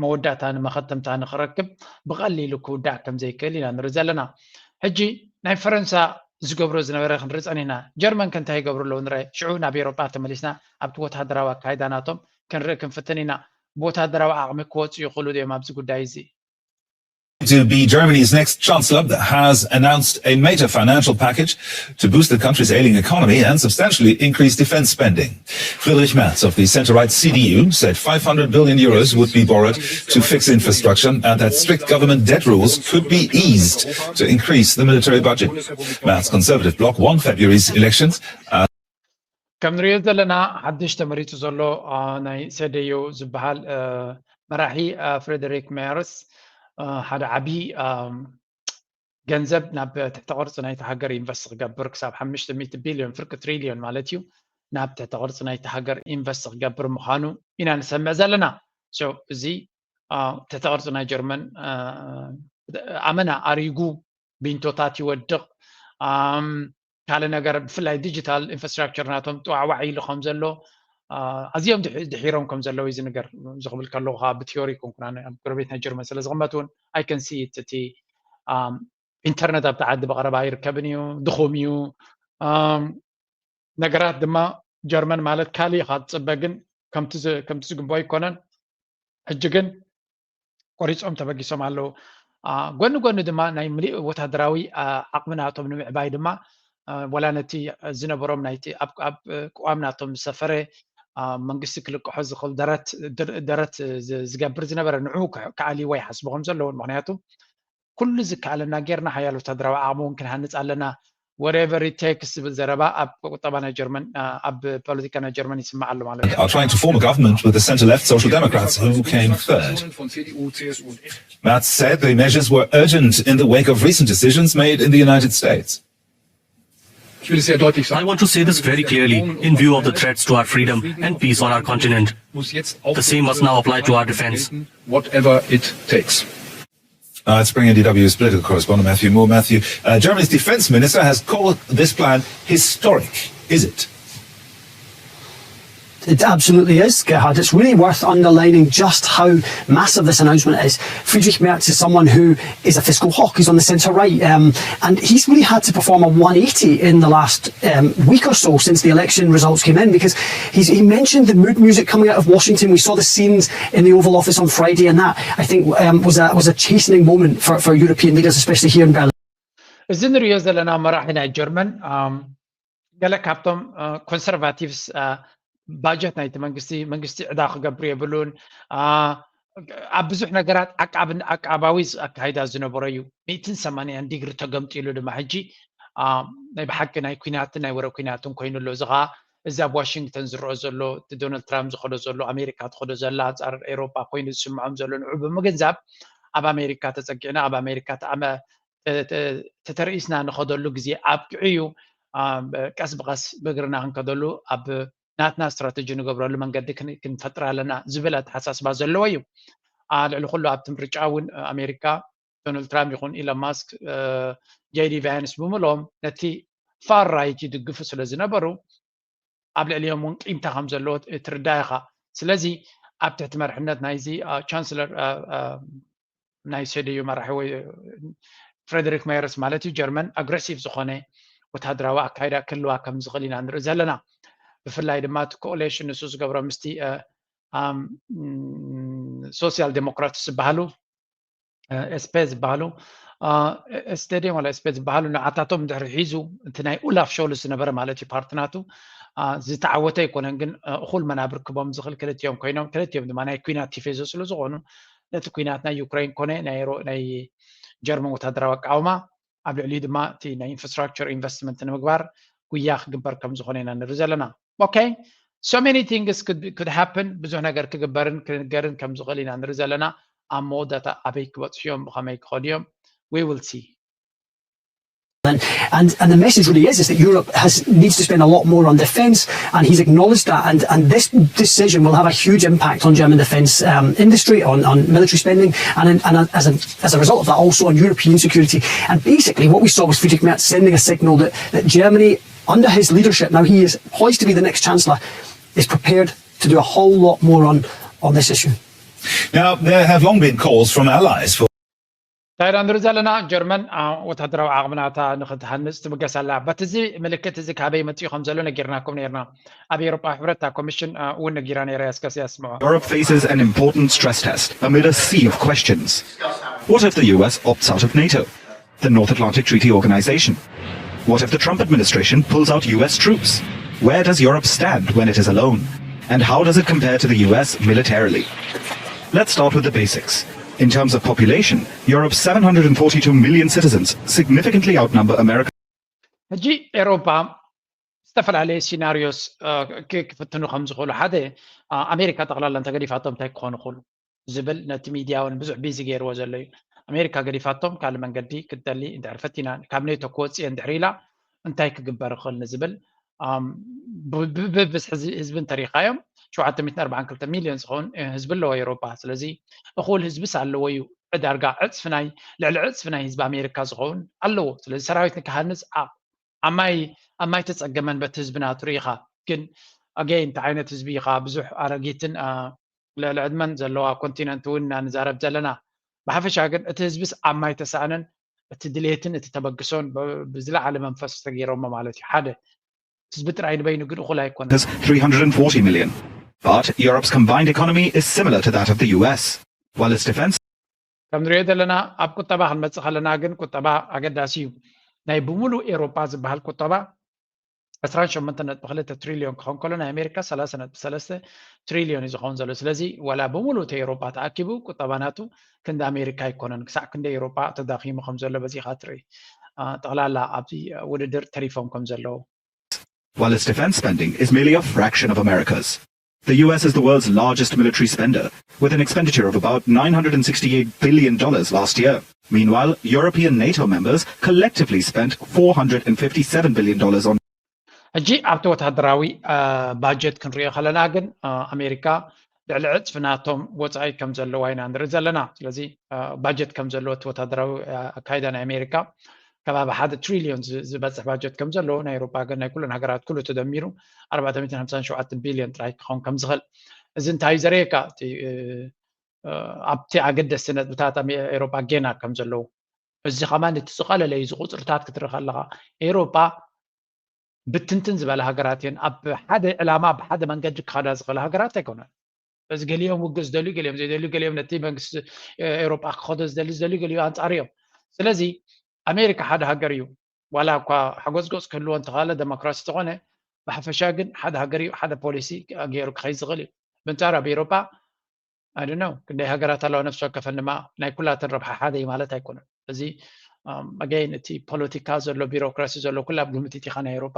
መወዳእታ ንመኸተምታ ንክረክብ ብቐሊሉ ክውዳእ ከም ዘይክእል ኢና ንርኢ ዘለና። ሕጂ ናይ ፈረንሳ ዝገብሮ ዝነበረ ክንርኢ ጸኒሕና። ጀርመን ከ እንታይ ይገብሩ ኣለዉ ንርአ። ሽዑ ናብ ኤውሮጳ ተመሊስና ኣብቲ ወታደራዊ ኣካይዳ ናቶም ክንርኢ ክንፍትን ኢና። ብወታደራዊ ዓቕሚ ክወጹ ይኽእሉ ድዮም ኣብዚ ጉዳይ እዚ? to be Germany's next chancellor, has announced a major financial package to boost the country's ailing economy and substantially increase defense spending. Friedrich Merz of the centre-right C D U said five hundred billion euros would be borrowed to fix infrastructure and that strict government debt rules could be eased to increase the military budget. Merz's Conservative bloc won February's elections. ከም ንሪኦ ዘለና ሓድሽ ተመሪፁ ዘሎ ናይ ሰደዮ ዝበሃል መራሒ ፍሬደሪክ ሜርስ ሓደ ዓብዪ ገንዘብ ናብ ትሕተ ቅርፂ ናይቲ ሃገር ኢንቨስት ክገብር ክሳብ ሓሙሽተ ሚእቲ ቢልዮን ፍርቂ ትሪልዮን ማለት እዩ ናብ ትሕተ ቅርፂ ናይቲ ሃገር ኢንቨስት ክገብር ምዃኑ ኢና ንሰምዕ ዘለና። እዚ ትሕተ ቅርፂ ናይ ጀርመን ኣመና ኣሪጉ ቢንቶታት ይወድቕ። ካልእ ነገር ብፍላይ ዲጂታል ኢንፍራስትራክቸር ናቶም ጥዋዕዋዕ ኢሉ ከም ዘሎ ኣዝዮም ድሒሮም ከም ዘለዉ እዩ ዝንገር። እዚ ክብል ከለኹ ከዓ ብቲዮሪ ኮንኩና ኣብ ጎረቤት ናይ ጀርመን ስለ ዝቕመጥ እውን ኣይከንሲ እቲ ኢንተርነት ኣብቲ ዓዲ ብቐረባ ኣይርከብን እዩ፣ ድኹም እዩ። ነገራት ድማ ጀርመን ማለት ካልእ ኢኻ ትፅበ፣ ግን ከምቲ ዝግብኦ ኣይኮነን። ሕጂ ግን ቆሪፆም ተበጊሶም ኣለዉ። ጎኒ ጎኒ ድማ ናይ ምሉእ ወታደራዊ ዓቕሚ ናቶም ንምዕባይ ድማ ወላ ነቲ ዝነበሮም ናይቲ ኣብ ቅዋም ናቶም ዝሰፈረ መንግስቲ ክልቅሖ ዝኽእል ደረት ዝገብር ዝነበረ ንዑ ክዓልይዎ ይሓስቡ ከም ዘለውን፣ ምክንያቱ ኩሉ ዝከኣለና ጌርና ሓያል ወታደራዊ ዓቕሚ እውን ክንሃንፅ ኣለና whatever it takes ዝብል ዘረባ ኣብ ቁጠባ ናይ ጀርመን ኣብ ፖለቲካ ናይ ጀርመን ይስማዕ ኣሎ ማለት እዩ። are trying to form a government with the centre-left Social Democrats, who came third. Merz said the measures were urgent in the wake of recent decisions made in the United States. I want to say this very clearly in view of the threats to our freedom and peace on our continent. The same must now apply to our defense. Whatever it takes. Uh, let's bring in D W's political correspondent Matthew Moore. Matthew, uh, Germany's defense minister has called this plan historic. Is it? It absolutely is, Gerhard. It's really worth underlining just how massive this announcement is. Friedrich Merz is someone who is a fiscal hawk. He's on the centre right, um, and he's really had to perform a one eighty in the last um, week or so since the election results came in, because he's, he mentioned the mood music coming out of Washington. We saw the scenes in the Oval Office on Friday, and that, I think, um, was a was a chastening moment for, for European leaders, especially here in Berlin. እዚ ንሪኦ ዘለና መራሒ ናይ ጀርመን ገለ ካብቶም ኮንሰርቫቲቭስ ባጀት ናይቲ መንግስቲ መንግስቲ ዕዳ ክገብር የብሉን። ኣብ ብዙሕ ነገራት ዓቃባዊ ኣካይዳ ዝነበሮ እዩ። ሚእትን ሰማንያን ዲግሪ ተገምጢሉ ድማ ሕጂ ናይ ብሓቂ ናይ ኩናትን ናይ ወረ ኩናትን ኮይኑ ኣሎ። እዚ ከዓ እዚ ኣብ ዋሽንግተን ዝረኦ ዘሎ እቲ ዶናልድ ትራምፕ ዝኸዶ ዘሎ ኣሜሪካ ትኸዶ ዘላ ኣንፃር ኤሮጳ ኮይኑ ዝስምዖም ዘሎ ንዑ ብምግንዛብ ኣብ ኣሜሪካ ተፀጊዕና ኣብ ኣሜሪካ ተኣመ ተተርኢስና ንኸደሉ ግዜ ኣብቅዑ እዩ። ቀስ ብቐስ ብእግርና ክንከደሉ ኣብ ናትና ስትራተጂ ንገብረሉ መንገዲ ክንፈጥር ኣለና ዝብል ኣተሓሳስባ ዘለዎ እዩ። ልዕሊ ኩሉ ኣብቲ ምርጫ እውን ኣሜሪካ ዶናልድ ትራምፕ ይኹን ኢሎን ማስክ፣ ጄዲ ቫንስ ብምልኦም ነቲ ፋር ራይት ይድግፉ ስለ ዝነበሩ ኣብ ልዕሊኦም እውን ቂምታ ከም ዘለዎ ትርዳእ ኢኻ። ስለዚ ኣብ ትሕቲ መርሕነት ናይዚ ቻንስለር ናይ ሰደዩ መራሒ ወይ ፍሬደሪክ ሜርስ ማለት እዩ ጀርመን ኣግረሲቭ ዝኾነ ወታደራዊ ኣካይዳ ክህልዋ ከም ዝኽእል ኢና ንርኢ ዘለና። ብፍላይ ድማ እቲ ኮኦሌሽን ንሱ ዝገብሮ ምስቲ ሶሲያል ዴሞክራትስ ዝበሃሉ ኤስፔ ዝበሃሉ ስቴዲየም ወላ ኤስፔ ዝበሃሉ ንዓታቶም ድሕሪ ሒዙ እቲ ናይ ኡላፍ ሾልስ ዝነበረ ማለት እዩ ፓርቲ ናቱ ዝተዓወተ ኣይኮነን፣ ግን እኹል መናብር ክቦም ዝኽእል ክልቲኦም ኮይኖም ክልቲኦም ድማ ናይ ኩናት ቲፌዞ ስለ ዝኾኑ ነቲ ኩናት ናይ ዩክሬን ኮነ ናይ ጀርመን ወታደራዊ ኣቃውማ ኣብ ልዕሊኡ ድማ እቲ ናይ ኢንፍራስትራክቸር ኢንቨስትመንት ንምግባር ጉያ ክግበር ከም ዝኾነ ኢና ንርኢ ዘለና። Okay, so many things could, could happen. ብዙሕ ነገር ክግበርን ክንገርን ከም ዝኽእል ኢና ንርኢ ዘለና። ኣብ መወዳእታ ኣበይ ክበፅሑ እዮም፣ ብኸመይ ክኸዱ እዮም? We will see. And, and, and the message really is, is that Europe has, needs to spend a lot more on defence, and he's acknowledged that. And, and this decision will have a huge impact on German defence um, industry, on, on military spending, and, and as, a, as a result of that, also on European security. And basically, what we saw was Friedrich Merz sending a signal that, that Germany, under his leadership, now he is poised to be the next Chancellor, is prepared to do a whole lot more on, on this issue. Now, there have long been calls from allies for እንታይ ኢና ንርኢ ዘለና? ጀርመን ወታደራዊ ዓቕምናታ ንክትሃንፅ ትብገስ ኣላ። በቲ እዚ ምልክት እዚ ካበይ መፂኡ ከም ዘሎ ነጊርናኩም ነርና። ኣብ ኤሮጳ ሕብረት እታ ኮሚሽን እውን ነጊራ ነይራ። እስከ ያስምዖ። Europe faces an important stress test amid a sea of questions. What if the U S opts out of NATO, the North Atlantic Treaty Organization? What if the Trump administration pulls out U S troops? Where does Europe stand when it is alone? And how does it compare to the U S militarily? Let's start with the basics. In terms of population, Europe's seven hundred and forty-two million citizens significantly outnumber America. ሕጂ ኤሮፓ ዝተፈላለየ ሲናሪዮስ ክፍትኑ ከም ዝኽእሉ ሓደ ኣሜሪካ ጠቕላላ እንተገዲፋቶም እንታይ ክኾኑ ይኽእሉ ዝብል ነቲ ሚድያ እውን ብዙሕ ቢዚ ገይርዎ ዘሎ እዩ። ኣሜሪካ ገዲፋቶም ካልእ መንገዲ ክትደሊ እንድሕር ፈቲና ካብ ኔቶ ክወፅእ እየ እንድሕር ኢላ እንታይ ክግበር ይኽእል ንዝብል ብብዝሒ ህዝቢ እንተሪኻዮም ሸውዓተ ሚእትን ኣርባዓን ክልተ ሚልዮን ዝኸውን ህዝቢ ኣለዎ ኤሮፓ። ስለዚ እኹል ህዝብስ ኣለዎ እዩ። ዳርጋ ዕፅፊ ናይ ልዕሊ ዕፅፊ ናይ ህዝቢ ኣሜሪካ ዝኸውን ኣለዎ። ስለዚ ሰራዊት ንክሃንፅ ኣብ ማይ ኣብ ማይ ተፀገመን በቲ ህዝቢ ናቱ ርኢኻ። ግን ኣገይ እንታይ ዓይነት ህዝቢ ኢኻ? ብዙሕ ኣረጊትን ልዕሊ ዕድመን ዘለዋ ኮንቲነንት እውን ኢና ንዛረብ ዘለና። ብሓፈሻ ግን እቲ ህዝብስ ኣብ ማይ ተሳእነን እቲ ድሌትን እቲ ተበግሶን ብዝለዓለ መንፈስ ተገይሮሞ ማለት እዩ። ሓደ ህዝቢ ጥራይ ንበይኑ ግን እኹል ኣይኮነን። There's three hundred and forty million. But Europe's combined economy is similar to that of the U S. While its defense ከም ንሪኦ ዘለና ኣብ ቁጠባ ክንመፅእ ከለና ግን ቁጠባ ኣገዳሲ እዩ። ናይ ብምሉእ ኤሮጳ ዝበሃል ቁጠባ ዕስራን ሸሞንተን ነጥቢ ክልተ ትሪልዮን ክኸውን ከሎ ናይ ኣሜሪካ ሰላሳ ነጥቢ ሰለስተ ትሪልዮን እዩ ዝኸውን ዘሎ። ስለዚ ዋላ ብምሉእ እቲ ኤሮጳ ተኣኪቡ ቁጠባ ናቱ ክንዲ ኣሜሪካ ኣይኮነን። ክሳዕ ክንደይ ኤሮጳ ተዳኺሙ ከም ዘሎ በዚኻ ትርኢ። ጠቕላላ ኣብዚ ውድድር ተሪፎም ከም ዘለዉ While its defense spending is merely a fraction of America's. The U S is the world's largest military spender, with an expenditure of about nine hundred and sixty-eight billion dollars last year. Meanwhile, European NATO members collectively spent four hundred and fifty-seven billion dollars on ሕጂ ኣብቲ ወታደራዊ ባጀት ክንሪኦ ከለና ግን ኣሜሪካ ልዕሊ ዕፅፊ ናቶም ወፃኢ ከም ዘለዋ ኢና ንርኢ ዘለና። ስለዚ ባጀት ከም ዘለዎ እቲ ወታደራዊ ኣካይዳ ናይ ኣሜሪካ ከባቢ ሓደ ትሪልዮን ዝበፅሕ ባጀት ከም ዘለዎ ናይ ኤሮፓ፣ ናይ ኩለን ሃገራት ኩሉ ተደሚሩ ኣርባዕተ ሚእትን ሓምሳን ሸውዓተን ቢልዮን ጥራይ ክኸውን ከም ዝኽእል። እዚ እንታይ እዩ ዘርእየካ? ኣብቲ ኣገደስቲ ነጥብታት ኤሮፓ ጌና ከም ዘለዉ፣ እዚ ከማን እቲ ዝቐለለ እዩ። እዚ ቁፅርታት ክትርኢ ከለኻ ኤሮፓ ብትንትን ዝበለ ሃገራት እየን። ኣብ ሓደ ዕላማ ብሓደ መንገዲ ክኸዳ ዝኽእል ሃገራት ኣይኮነን። እዚ ገሊኦም ውግእ ዝደልዩ፣ ገሊኦም ዘይደልዩ፣ ገሊኦም ነቲ መንግስቲ ኤሮፓ ክኸዶ ዝደሊ ዝደልዩ፣ ገሊኡ ኣንጻር እዮም። ስለዚ ኣሜሪካ ሓደ ሃገር እዩ። ዋላ እኳ ሓጎጽጎጽ ክህልዎ እንተኻለ፣ ደሞክራሲ ተኾነ፣ ብሓፈሻ ግን ሓደ ሃገር እዩ። ሓደ ፖሊሲ ገይሩ ክኸይድ ዝኽእል እዩ። ብንጻር ኣብ ኤሮፓ ኣይ ዶንት ኖው ክንደይ ሃገራት ኣለዋ፣ ነፍሲ ወከፈን ድማ ናይ ኩላተን ረብሓ ሓደ እዩ ማለት ኣይኮነን። እዚ ኣገይን እቲ ፖለቲካ ዘሎ፣ ቢሮክራሲ ዘሎ ኩሉ ኣብ ግምት እቲኻ ናይ ኤሮፓ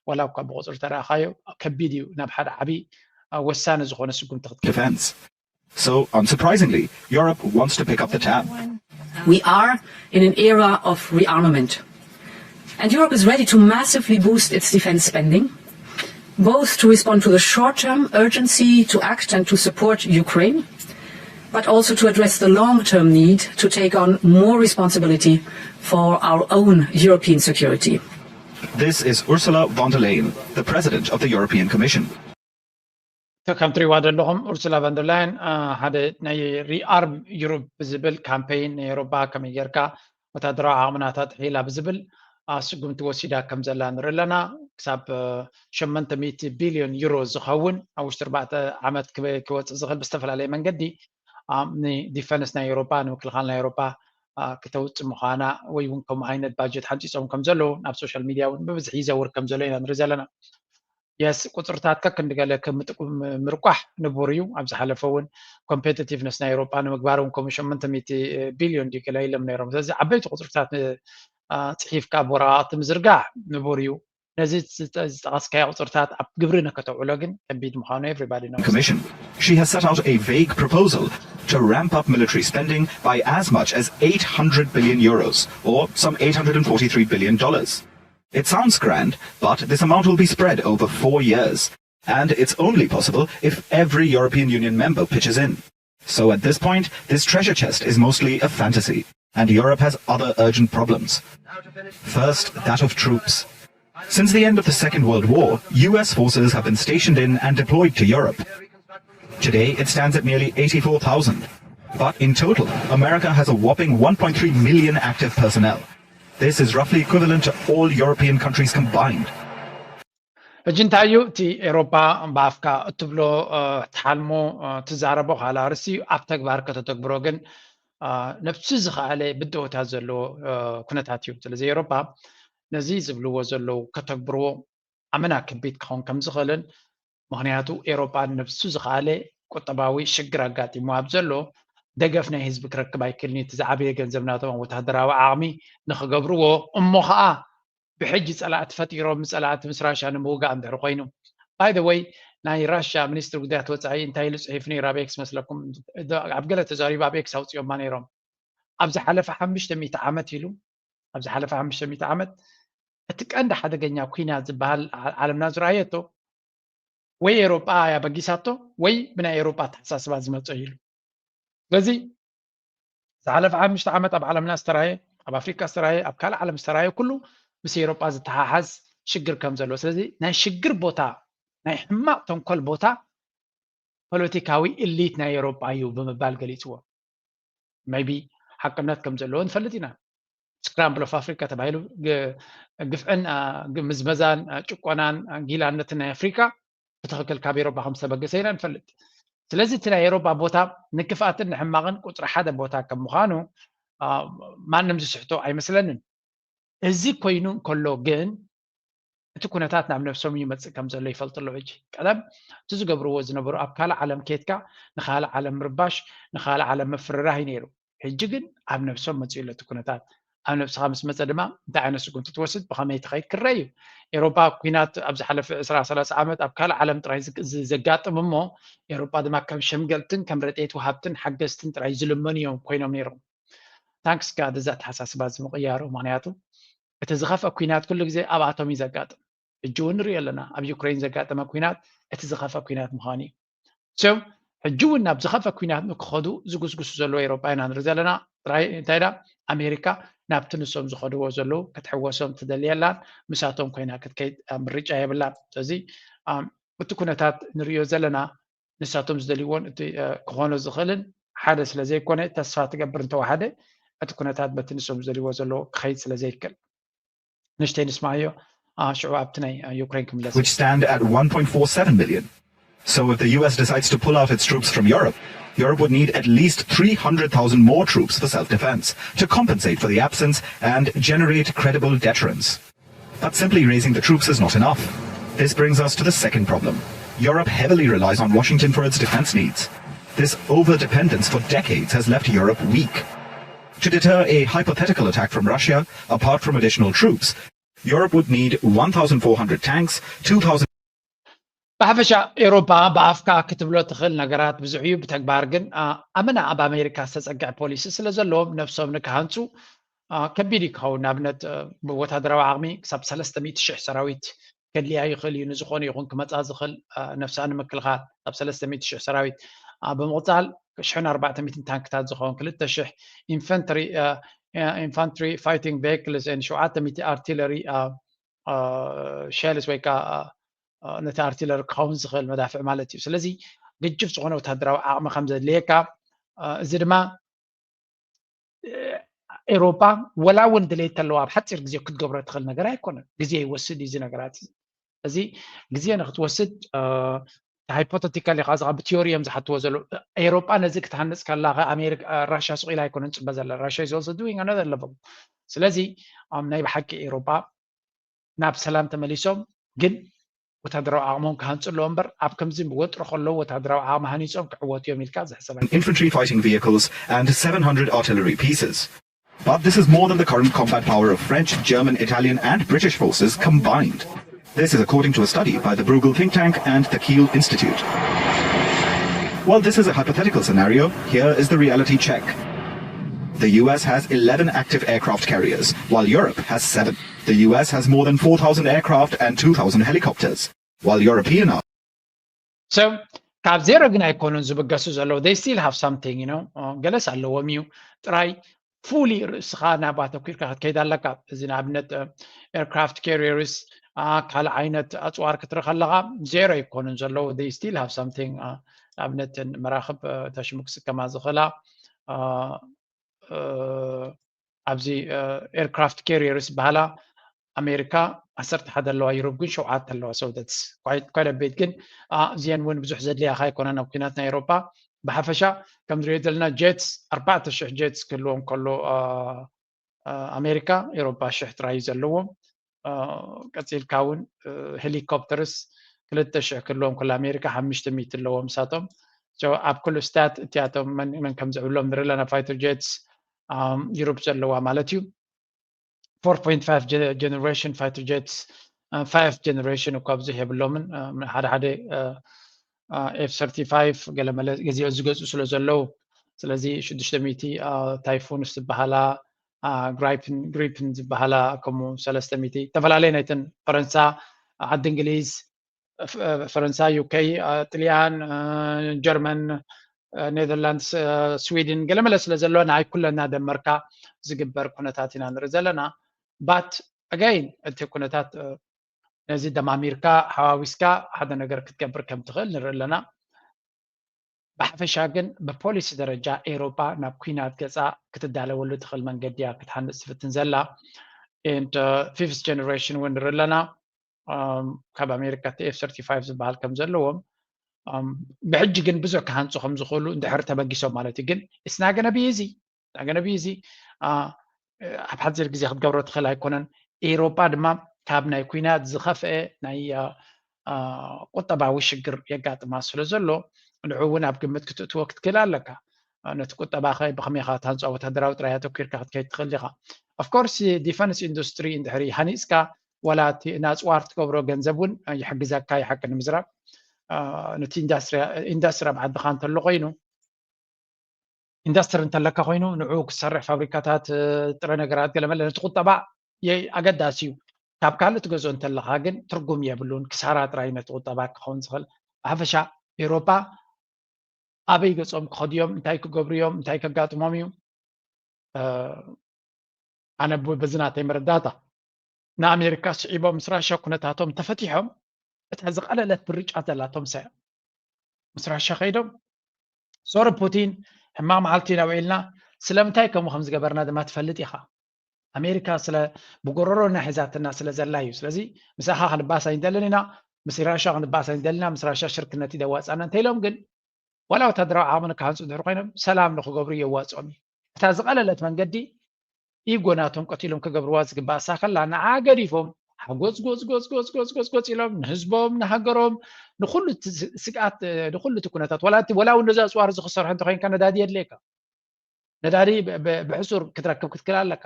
ዋላ እኳ ብቁፅሪ ተረኣኻዮ ከቢድ እዩ ናብ ሓደ ዓብዪ ወሳኒ ዝኾነ ስጉምቲ ክትከይድ። Defense. So, unsurprisingly, Europe wants to pick up the tab. We are in an era of rearmament. And Europe is ready to massively boost its defense spending, both to respond to the short term urgency to act and to support Ukraine, but also to address the long term need to take on more responsibility for our own European security. This is Ursula von der Leyen, the president of the European Commission. ከም ትሪእዋ ዘለኹም ኡርሱላ ቫንደርላየን ሓደ ናይ ሪኣርም ዩሮፕ ብዝብል ካምፔይን ናይ ኤውሮፓ ከመይ ጌርካ ወታደራዊ ዓቕምና ተጥሕላ ብዝብል ስጉምቲ ወሲዳ ከም ዘላ ንርኢ ኣለና። ክሳብ ሸመንተ ሚእቲ ቢልዮን ዩሮ ዝኸውን ኣብ ውሽጢ ኣርባዕተ ዓመት ክወፅእ ዝኽእል ብዝተፈላለየ መንገዲ ንዲፈንስ ናይ ኤውሮፓ ንምክልኻል ናይ ኤውሮፓ ክተውፅእ ምዃና ወይ እውን ከምኡ ዓይነት ባጀት ሓንፂፆም ከም ዘለዉ ናብ ሶሻል ሚድያ እውን ብብዝሒ ይዘውር ከም ዘሎ ኢና ንርኢ ዘለና። የስ ቁፅርታት ከክንዲ ገለ ምርቋሕ ንቡር እዩ። ኣብ ዝሓለፈ እውን ኮምፔቲቲቭነስ ናይ ኤውሮፓ ንምግባር እውን ከምኡ ሸመንተ ሚእቲ ቢልዮን ድዩ ገለ ኢሎም ነይሮም። ስለዚ ዓበይቲ ቁፅርታት ፅሒፍካ ኣብ ወረቓቕቲ ምዝርጋሕ ንቡር እዩ። ነዚ ዝጠቐስካዮ ቁፅርታት ኣብ ግብሪ ንከተውዕሎ ግን ከቢድ ምዃኑ everybody knows። Commission. She has set out a vague proposal to ramp up military spending by as much as eight hundred billion euros, or some eight hundred and forty-three billion dollars. It sounds grand, but this amount will be spread over four years, and it's only possible if every European Union member pitches in. So at this point, this treasure chest is mostly a fantasy, and Europe has other urgent problems. First, that of troops. Since the end of the Second World War, U S forces have been stationed in and deployed to Europe. Today, it stands at nearly eighty-four thousand. But in total, America has a whopping one point three million active personnel. This is roughly equivalent to all European countries combined. ሕጂ እንታይ እዩ እቲ ኤሮፓ ብኣፍካ እትብሎ ትሓልሞ ትዛረቦ ካልእ ኣርእስቲ እዩ። ኣብ ተግባር ከተተግብሮ ግን ነብሱ ዝኸኣለ ብድሆታት ዘለዎ ኩነታት እዩ። ስለዚ ኤሮፓ ነዚ ዝብልዎ ዘለዉ ከተግብርዎ ኣመና ከቢድ ክኸውን ከም ዝኽእልን ምኽንያቱ ኤሮፓ ነብሱ ዝኸኣለ ቁጠባዊ ሽግር ኣጋጢሙ ኣብ ዘሎ ደገፍ ናይ ህዝቢ ክረክብ ኣይክእልን እዩ። እቲ ዝዓበየ ገንዘብ ናቶም ወታደራዊ ዓቕሚ ንኽገብርዎ እሞ ኸዓ ብሕጂ ፀላእቲ ፈጢሮም ፀላእቲ ምስ ራሻ ንምውጋእ እንድሕር ኮይኑ by the way ናይ ራሻ ሚኒስትሪ ጉዳያት ወፃኢ እንታይ ኢሉ ፅሒፍ ነይሩ ኣብ ኤክስ መስለኩም ኣብ ገለ ተዛሪቡ ኣብ ኤክስ ኣውፅኦማ ነይሮም ኣብ ዝሓለፈ ሓሙሽተ ሚእቲ ዓመት ኢሉ ኣብ ዝሓለፈ ሓሙሽተ ሚእቲ ዓመት እቲ ቀንዲ ሓደገኛ ኩናት ዝበሃል ዓለምና ዝረኣየቶ ወይ ኤሮጳ እያ በጊሳቶ ወይ ብናይ ኤሮጳ ኣተሓሳስባ ዝመፀ ኢሉ ስለዚ ዝሓለፈ ሓሙሽተ ዓመት ኣብ ዓለምና ዝተራየ ኣብ ኣፍሪካ ዝተራየ ኣብ ካልእ ዓለም ዝተራየ ኩሉ ምስ ኤሮጳ ዝተሓሓዝ ሽግር ከም ዘሎ ስለዚ ናይ ሽግር ቦታ ናይ ሕማቕ ተንኮል ቦታ ፖለቲካዊ እሊት ናይ ኤሮጳ እዩ ብምባል ገሊፅዎ maybe ሓቅነት ከም ዘለዎ ንፈልጥ ኢና scramble of Africa ተባሂሉ ግፍዕን ምዝመዛን ጭቆናን ጊላነትን ናይ ኣፍሪካ ብትኽክል ካብ ኤሮፓ ከም ዝተበገሰ ኢና ንፈልጥ ስለዚ እቲ ናይ ኤሮፓ ቦታ ንክፍኣትን ንሕማቕን ቁፅሪ ሓደ ቦታ ከም ምዃኑ ማንም ዝስሕቶ ኣይመስለንን እዚ ኮይኑ እንከሎ ግን እቲ ኩነታት ናብ ነብሶም ይመፅእ ከም ዘሎ ይፈልጡ ኣለዉ ሕጂ ቀደም እቲ ዝገብርዎ ዝነበሩ ኣብ ካልእ ዓለም ኬድካ ንካልእ ዓለም ምርባሽ ንካልእ ዓለም ምፍርራህ እዩ ነይሩ ሕጂ ግን ኣብ ነብሶም መፅኡ ኣሎ እቲ ኩነታት ኣብ ነብስኻ ምስ መፀ ድማ እንታይ ዓይነት ስጉምቲ ትወስድ ብኸመይ ትኸይድ ክረአ እዩ ኤሮፓ ኩናት ኣብ ዝሓለፈ ዕስራ ሰላሳ ዓመት ኣብ ካልእ ዓለም ጥራይ ዘጋጥም እሞ ኤሮፓ ድማ ከም ሸምገልትን ከም ረድኤት ወሃብትን ሓገዝትን ጥራይ ዝልመኑ እዮም ኮይኖም ነይሮም thanks God እዚ ኣተሓሳስባ እዚ ምቕያሩ ምክንያቱ እቲ ዝኸፍአ ኩናት ኩሉ ግዜ ኣብኣቶም እዩ ዘጋጥም ሕጂ እውን ንሪኦ ኣለና ኣብ ዩክሬን ዘጋጠመ ኩናት እቲ ዝኸፍአ ኩናት ምዃኑ እዩ so ሕጂ እውን ናብ ዝኸፍአ ኩናት ንክኸዱ ዝጉስጉሱ ዘለዉ ኤሮጳ ኢና ንርኢ ዘለና ጥራይ እንታይ ዳ ኣሜሪካ ናብቲ ንሶም ዝኸድዎ ዘለዉ ክትሕወሶም ትደሊ የላን። ምሳቶም ኮይና ክትከይድ ምርጫ የብላን። ስለዚ እቲ ኩነታት ንርእዮ ዘለና ንሳቶም ዝደልይዎን እቲ ክኾኖ ዝኽእልን ሓደ ስለ ዘይኮነ ተስፋ ትገብር እንተወሓደ እቲ ኩነታት በቲ ንሶም ዝደልይዎ ዘለዉ ክኸይድ ስለ ዘይክእል። ንእሽተይ ንስማዮ ሽዑ ኣብቲ ናይ ዩክሬን ክምለስ። which stand at one point four seven million. So if the U S decides to pull out its troops from Europe, Europe would need at least three hundred thousand more troops for self-defense to compensate for the absence and generate credible deterrence. But simply raising the troops is not enough. This brings us to the second problem. Europe heavily relies on Washington for its defense needs. This over-dependence for decades has left Europe weak. To deter a hypothetical attack from Russia, apart from additional troops, Europe would need one thousand four hundred tanks, two thousand ብሓፈሻ ኤውሮፓ ብኣፍካ ክትብሎ ትኽእል ነገራት ብዙሕ እዩ፣ ብተግባር ግን ኣመና ኣብ ኣሜሪካ ዝተፀግዐ ፖሊሲ ስለ ዘለዎም ነብሶም ንክሃንፁ ከቢድ እዩ ክኸውን። ንኣብነት ብወታደራዊ ዓቕሚ ክሳብ ሰለስተ ሚእቲ ሽሕ ሰራዊት ከድልያ ይኽእል እዩ፣ ንዝኾነ ይኹን ክመፃ ዝኽእል ነብሳ ንምክልኻል ክሳብ ሰለስተ ሚእቲ ሽሕ ሰራዊት። ብምቕፃል ሽሕን ኣርባዕተ ሚእትን ታንክታት ዝኸውን፣ ክልተ ሽሕ infantry fighting vehicles፣ ሸውዓተ ሚእቲ artillery shells ወይ ከዓ ነቲ artillery ክኸውን ዝኽእል መዳፍዕ ማለት እዩ። ስለዚ ግጅፍ ዝኾነ ወታደራዊ ዓቕሚ ከም ዘድልየካ፣ እዚ ድማ ኤውሮፓ ወላ እውን ድሌት ተለዋ ኣብ ሓፂር ግዜ ክትገብሮ ትኽእል ነገር ኣይኮነን። ግዜ ይወስድ እዩ እዚ ነገራት እዚ። እዚ ግዜ ንክትወስድ hypothetical ኢኻ፣ እዚ ብቲዮሪ እዮም ዝሓትዎ ዘለዉ። ኤውሮጳ ነዚ ክትሃንፅ ከላ ራሽያ ስቕ ኢላ ኣይኮነን ፅበ ዘላ። Russia is also doing another level። ስለዚ ናይ ብሓቂ ኤውሮጳ ናብ ሰላም ተመሊሶም ግን ወታደራዊ ዓቕሞም ክሃንፁ ኣለዎ እምበር ኣብ ከምዚ ወጥሮ ከለዉ ወታደራዊ ዓቕሚ ሃኒፆም ክዕወቱ እዮም ኢልካ ዝሕሰብ ኣይኮነን። infantry fighting vehicles and seven hundred artillery pieces. But this is more than the current combat power of French, German, Italian, and British forces combined. This is according to a study by the Bruegel think tank and the Kiel Institute. While this is a hypothetical scenario, here is the reality check. The U S has eleven active aircraft carriers, while Europe has seven. The U S has more than four thousand aircraft and two thousand helicopters, while European are So ካብ ዜሮ ግን ኣይኮኑን ዝብገሱ ዘለዉ። They still have something, you know. ገለስ ኣለዎም እዩ። ጥራይ fully ርእስኻ ናብ ኣተኲርካ ክትከይድ ኣለካ። እዚ ንኣብነት aircraft carriers፣ ካልእ ዓይነት ኣፅዋር ክትርኢ ከለኻ ዜሮ ኣይኮኑን ዘለዉ። They still have something። ንኣብነት መራኽብ ተሽሙ ክስከማ ዝኽእላ ኣብዚ aircraft carriers ዝበሃላ ኣሜሪካ ዓሰርተ ሓደ ኣለዋ፣ ዩሮፕ ግን ሸውዓተ ኣለዋ። So that's quite a bit። ግን እዚአን እውን ብዙሕ ዘድልያኻ ኣይኮነን ኣብ ኩናት ናይ ኤውሮፓ። ብሓፈሻ ከም ንሪኦ ዘለና jets ኣርባዕተ ሽሕ jets ክህልዎም ከሎ ኣሜሪካ፣ ኤውሮፓ ሽሕ ጥራይ እዩ ዘለዎም። ቀፂልካ እውን helicopters ክልተ ሽሕ ክህልዎም ከሎ ኣሜሪካ ሓሙሽተ ሚእቲ ኣለዎም ንሳቶም። ኣብ ኩሉ stat እቲኣቶም መን ከም ዝዕብሎም ንርኢ ኣለና። Fighter jets ዩሮፕ ዘለዋ ማለት እዩ። Four point five generation fighter jets፣ five generation እኳ ብዙሕ የብሎምን። ሓደ ሓደ F thirty five ገለመለ ገዚኦ ዝገዝኡ ስለ ዘለዉ፣ ስለዚ ሽዱሽተ ሚእቲ ታይፉንስ ዝበሃላ፣ ግሪፕን ዝበሃላ፣ ከምኡ ሰለስተ ሚእቲ ዝተፈላለየ ናይተን ፈረንሳ፣ ዓዲ እንግሊዝ፣ ፈረንሳ፣ ዩኬ፣ ጥልያን፣ ጀርመን፣ ኔዘርላንድስ፣ ስዊድን ገለመለ ስለ ዘሎ ናይ ኩለን እናደመርካ ዝግበር ኩነታት ኢና ንርኢ ዘለና። But again እቲ ኩነታት ነዚ ደማሚርካ ሓዋዊስካ ሓደ ነገር ክትገብር ከም ትኽእል ንርኢ ኣለና። ብሓፈሻ ግን ብፖሊሲ ደረጃ ኤውሮጳ ናብ ኲናት ገጻ ክትዳለወሉ ትኽእል መንገዲ እያ ክትሃንጽ ትፍትን ዘላ። And fifth generation እውን ንርኢ ኣለና። ካብ ኣሜሪካ እቲ F thirty five ዝበሃል ከም ዘለዎም ብሕጂ ግን ብዙሕ ክሃንፁ ከም ዝኽእሉ እንድሕር ተበጊሶም ማለት እዩ። ግን it's not gonna be easy፣ it's not gonna be easy። ኣብ ሓፂር ግዜ ክትገብሮ ትኽእል ኣይኮነን። ኤውሮጳ ድማ ካብ ናይ ኲናት ዝኸፍአ ናይ ቁጠባዊ ሽግር የጋጥማ ስለ ዘሎ ንዑ እውን ኣብ ግምት ክትእትዎ ክትክእል ኣለካ። ነቲ ቁጠባኸ ብኸመይ ኢኻ ታንፅኦ? ወታደራዊ ጥራይ ኣተኲርካ ክትከይድ ትኽእል ዲኻ? Of course defense industry እንድሕሪ ሃኒፅካ ዋላ እቲ ናፅዋር ትገብሮ ገንዘብ እውን ይሕግዘካ። ይሓቂ ንምዝራብ ነቲ ኢንዳስትሪ ኣብ ዓድኻ እንተሎ ኮይኑ ኢንዳስትሪ እንተለካ ኮይኑ ንዑ ክሰርሕ ፋብሪካታት ጥረ ነገራት ገለመለ ነቲ ቁጠባ ኣገዳሲ እዩ። ካብ ካልእ ትገዝኦ እንተለኻ ግን ትርጉም የብሉን፣ ክሳራ ጥራይ ነቲ ቁጠባ ክኸውን ዝኽእል። ብሓፈሻ ኤውሮጳ ኣበይ ገጾም ክኸዱ እዮም? እንታይ ክገብሩ እዮም? እንታይ ከጋጥሞም እዩ? ኣነ በዚ ናተይ መረዳእታ ንኣሜሪካ ስዒቦም ምስ ራሻ ኩነታቶም ተፈቲሖም እታ ዝቐለለት ብርጫ ዘላቶም ሰ ምስ ራሻ ከይዶም ሶሪ ፑቲን ሕማቕ መዓልቲ ኢና ውዒልና ስለምንታይ ከምኡ ከም ዝገበርና ድማ ትፈልጥ ኢኻ ኣሜሪካ ስለ ብጎረሮና ሒዛትና ስለ ዘላ እዩ ስለዚ ምሳኻ ክንባስ ኣይንደልን ኢና ምስ ራሻ ክንባስ ኣይንደልን ኢና ምስ ራሻ ሽርክነት ይደዋፃና እንተኢሎም ግን ዋላ ወታደራዊ ዓቕሚ ንክሃንፁ ድሕር ኮይኖም ሰላም ንክገብሩ የዋፅኦም እዩ እታ ዝቐለለት መንገዲ ኢጎ ናቶም ቀቲሎም ክገብርዋ ዝግባእ ሳከላ ንዓ ገዲፎም ሓጎጽ ጎጽ ጎጽ ጎጽ ጎጽ ጎጽ ጎጽ ኢሎም ንህዝቦም ንሃገሮም ንኩሉ ስግኣት ንኩሉ እቲ ኩነታት ወላ ወላ እውን ነዚ ኣፅዋር እዚ ክሰርሑ እንተኮይንካ ነዳዲ የድልየካ ነዳዲ ብሕሱር ክትረክብ ክትክል ኣለካ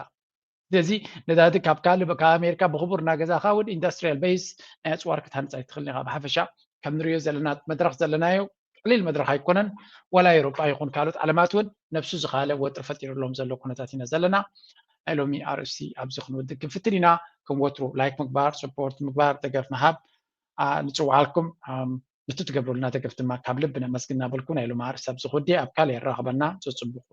ስለዚ ነዳዲ ካብ ካልእ ካብ ኣሜሪካ ብክቡር እናገዛካ እውን ኢንዱስትሪያል ቤስ ናይ ኣፅዋር ክትሃንፃ ይትኽእል ኢካ ብሓፈሻ ከም ንሪኦ ዘለና መድረክ ዘለናዮ ቀሊል መድረክ ኣይኮነን ዋላ ኤሮጳ ይኹን ካልኦት ዓለማት እውን ነብሱ ዝካለ ወጥሪ ፈጢሩሎም ዘሎ ኩነታት ኢና ዘለና ናይ ሎሚ ኣርእስቲ ኣብዚ ክንወድእ ክንፍትን ኢና ከም ወትሩ ላይክ ምግባር ስፖርት ምግባር ደገፍ ምሃብ ንፅውዓልኩም ንቲ ትገብሩልና ደገፍ ድማ ካብ ልቢ ነመስግን እናበልኩ ናይ ሎሚ ኣርእስቲ ኣብዚ ክወድእ ኣብ ካልእ የራኽበና ፅፅቡቁ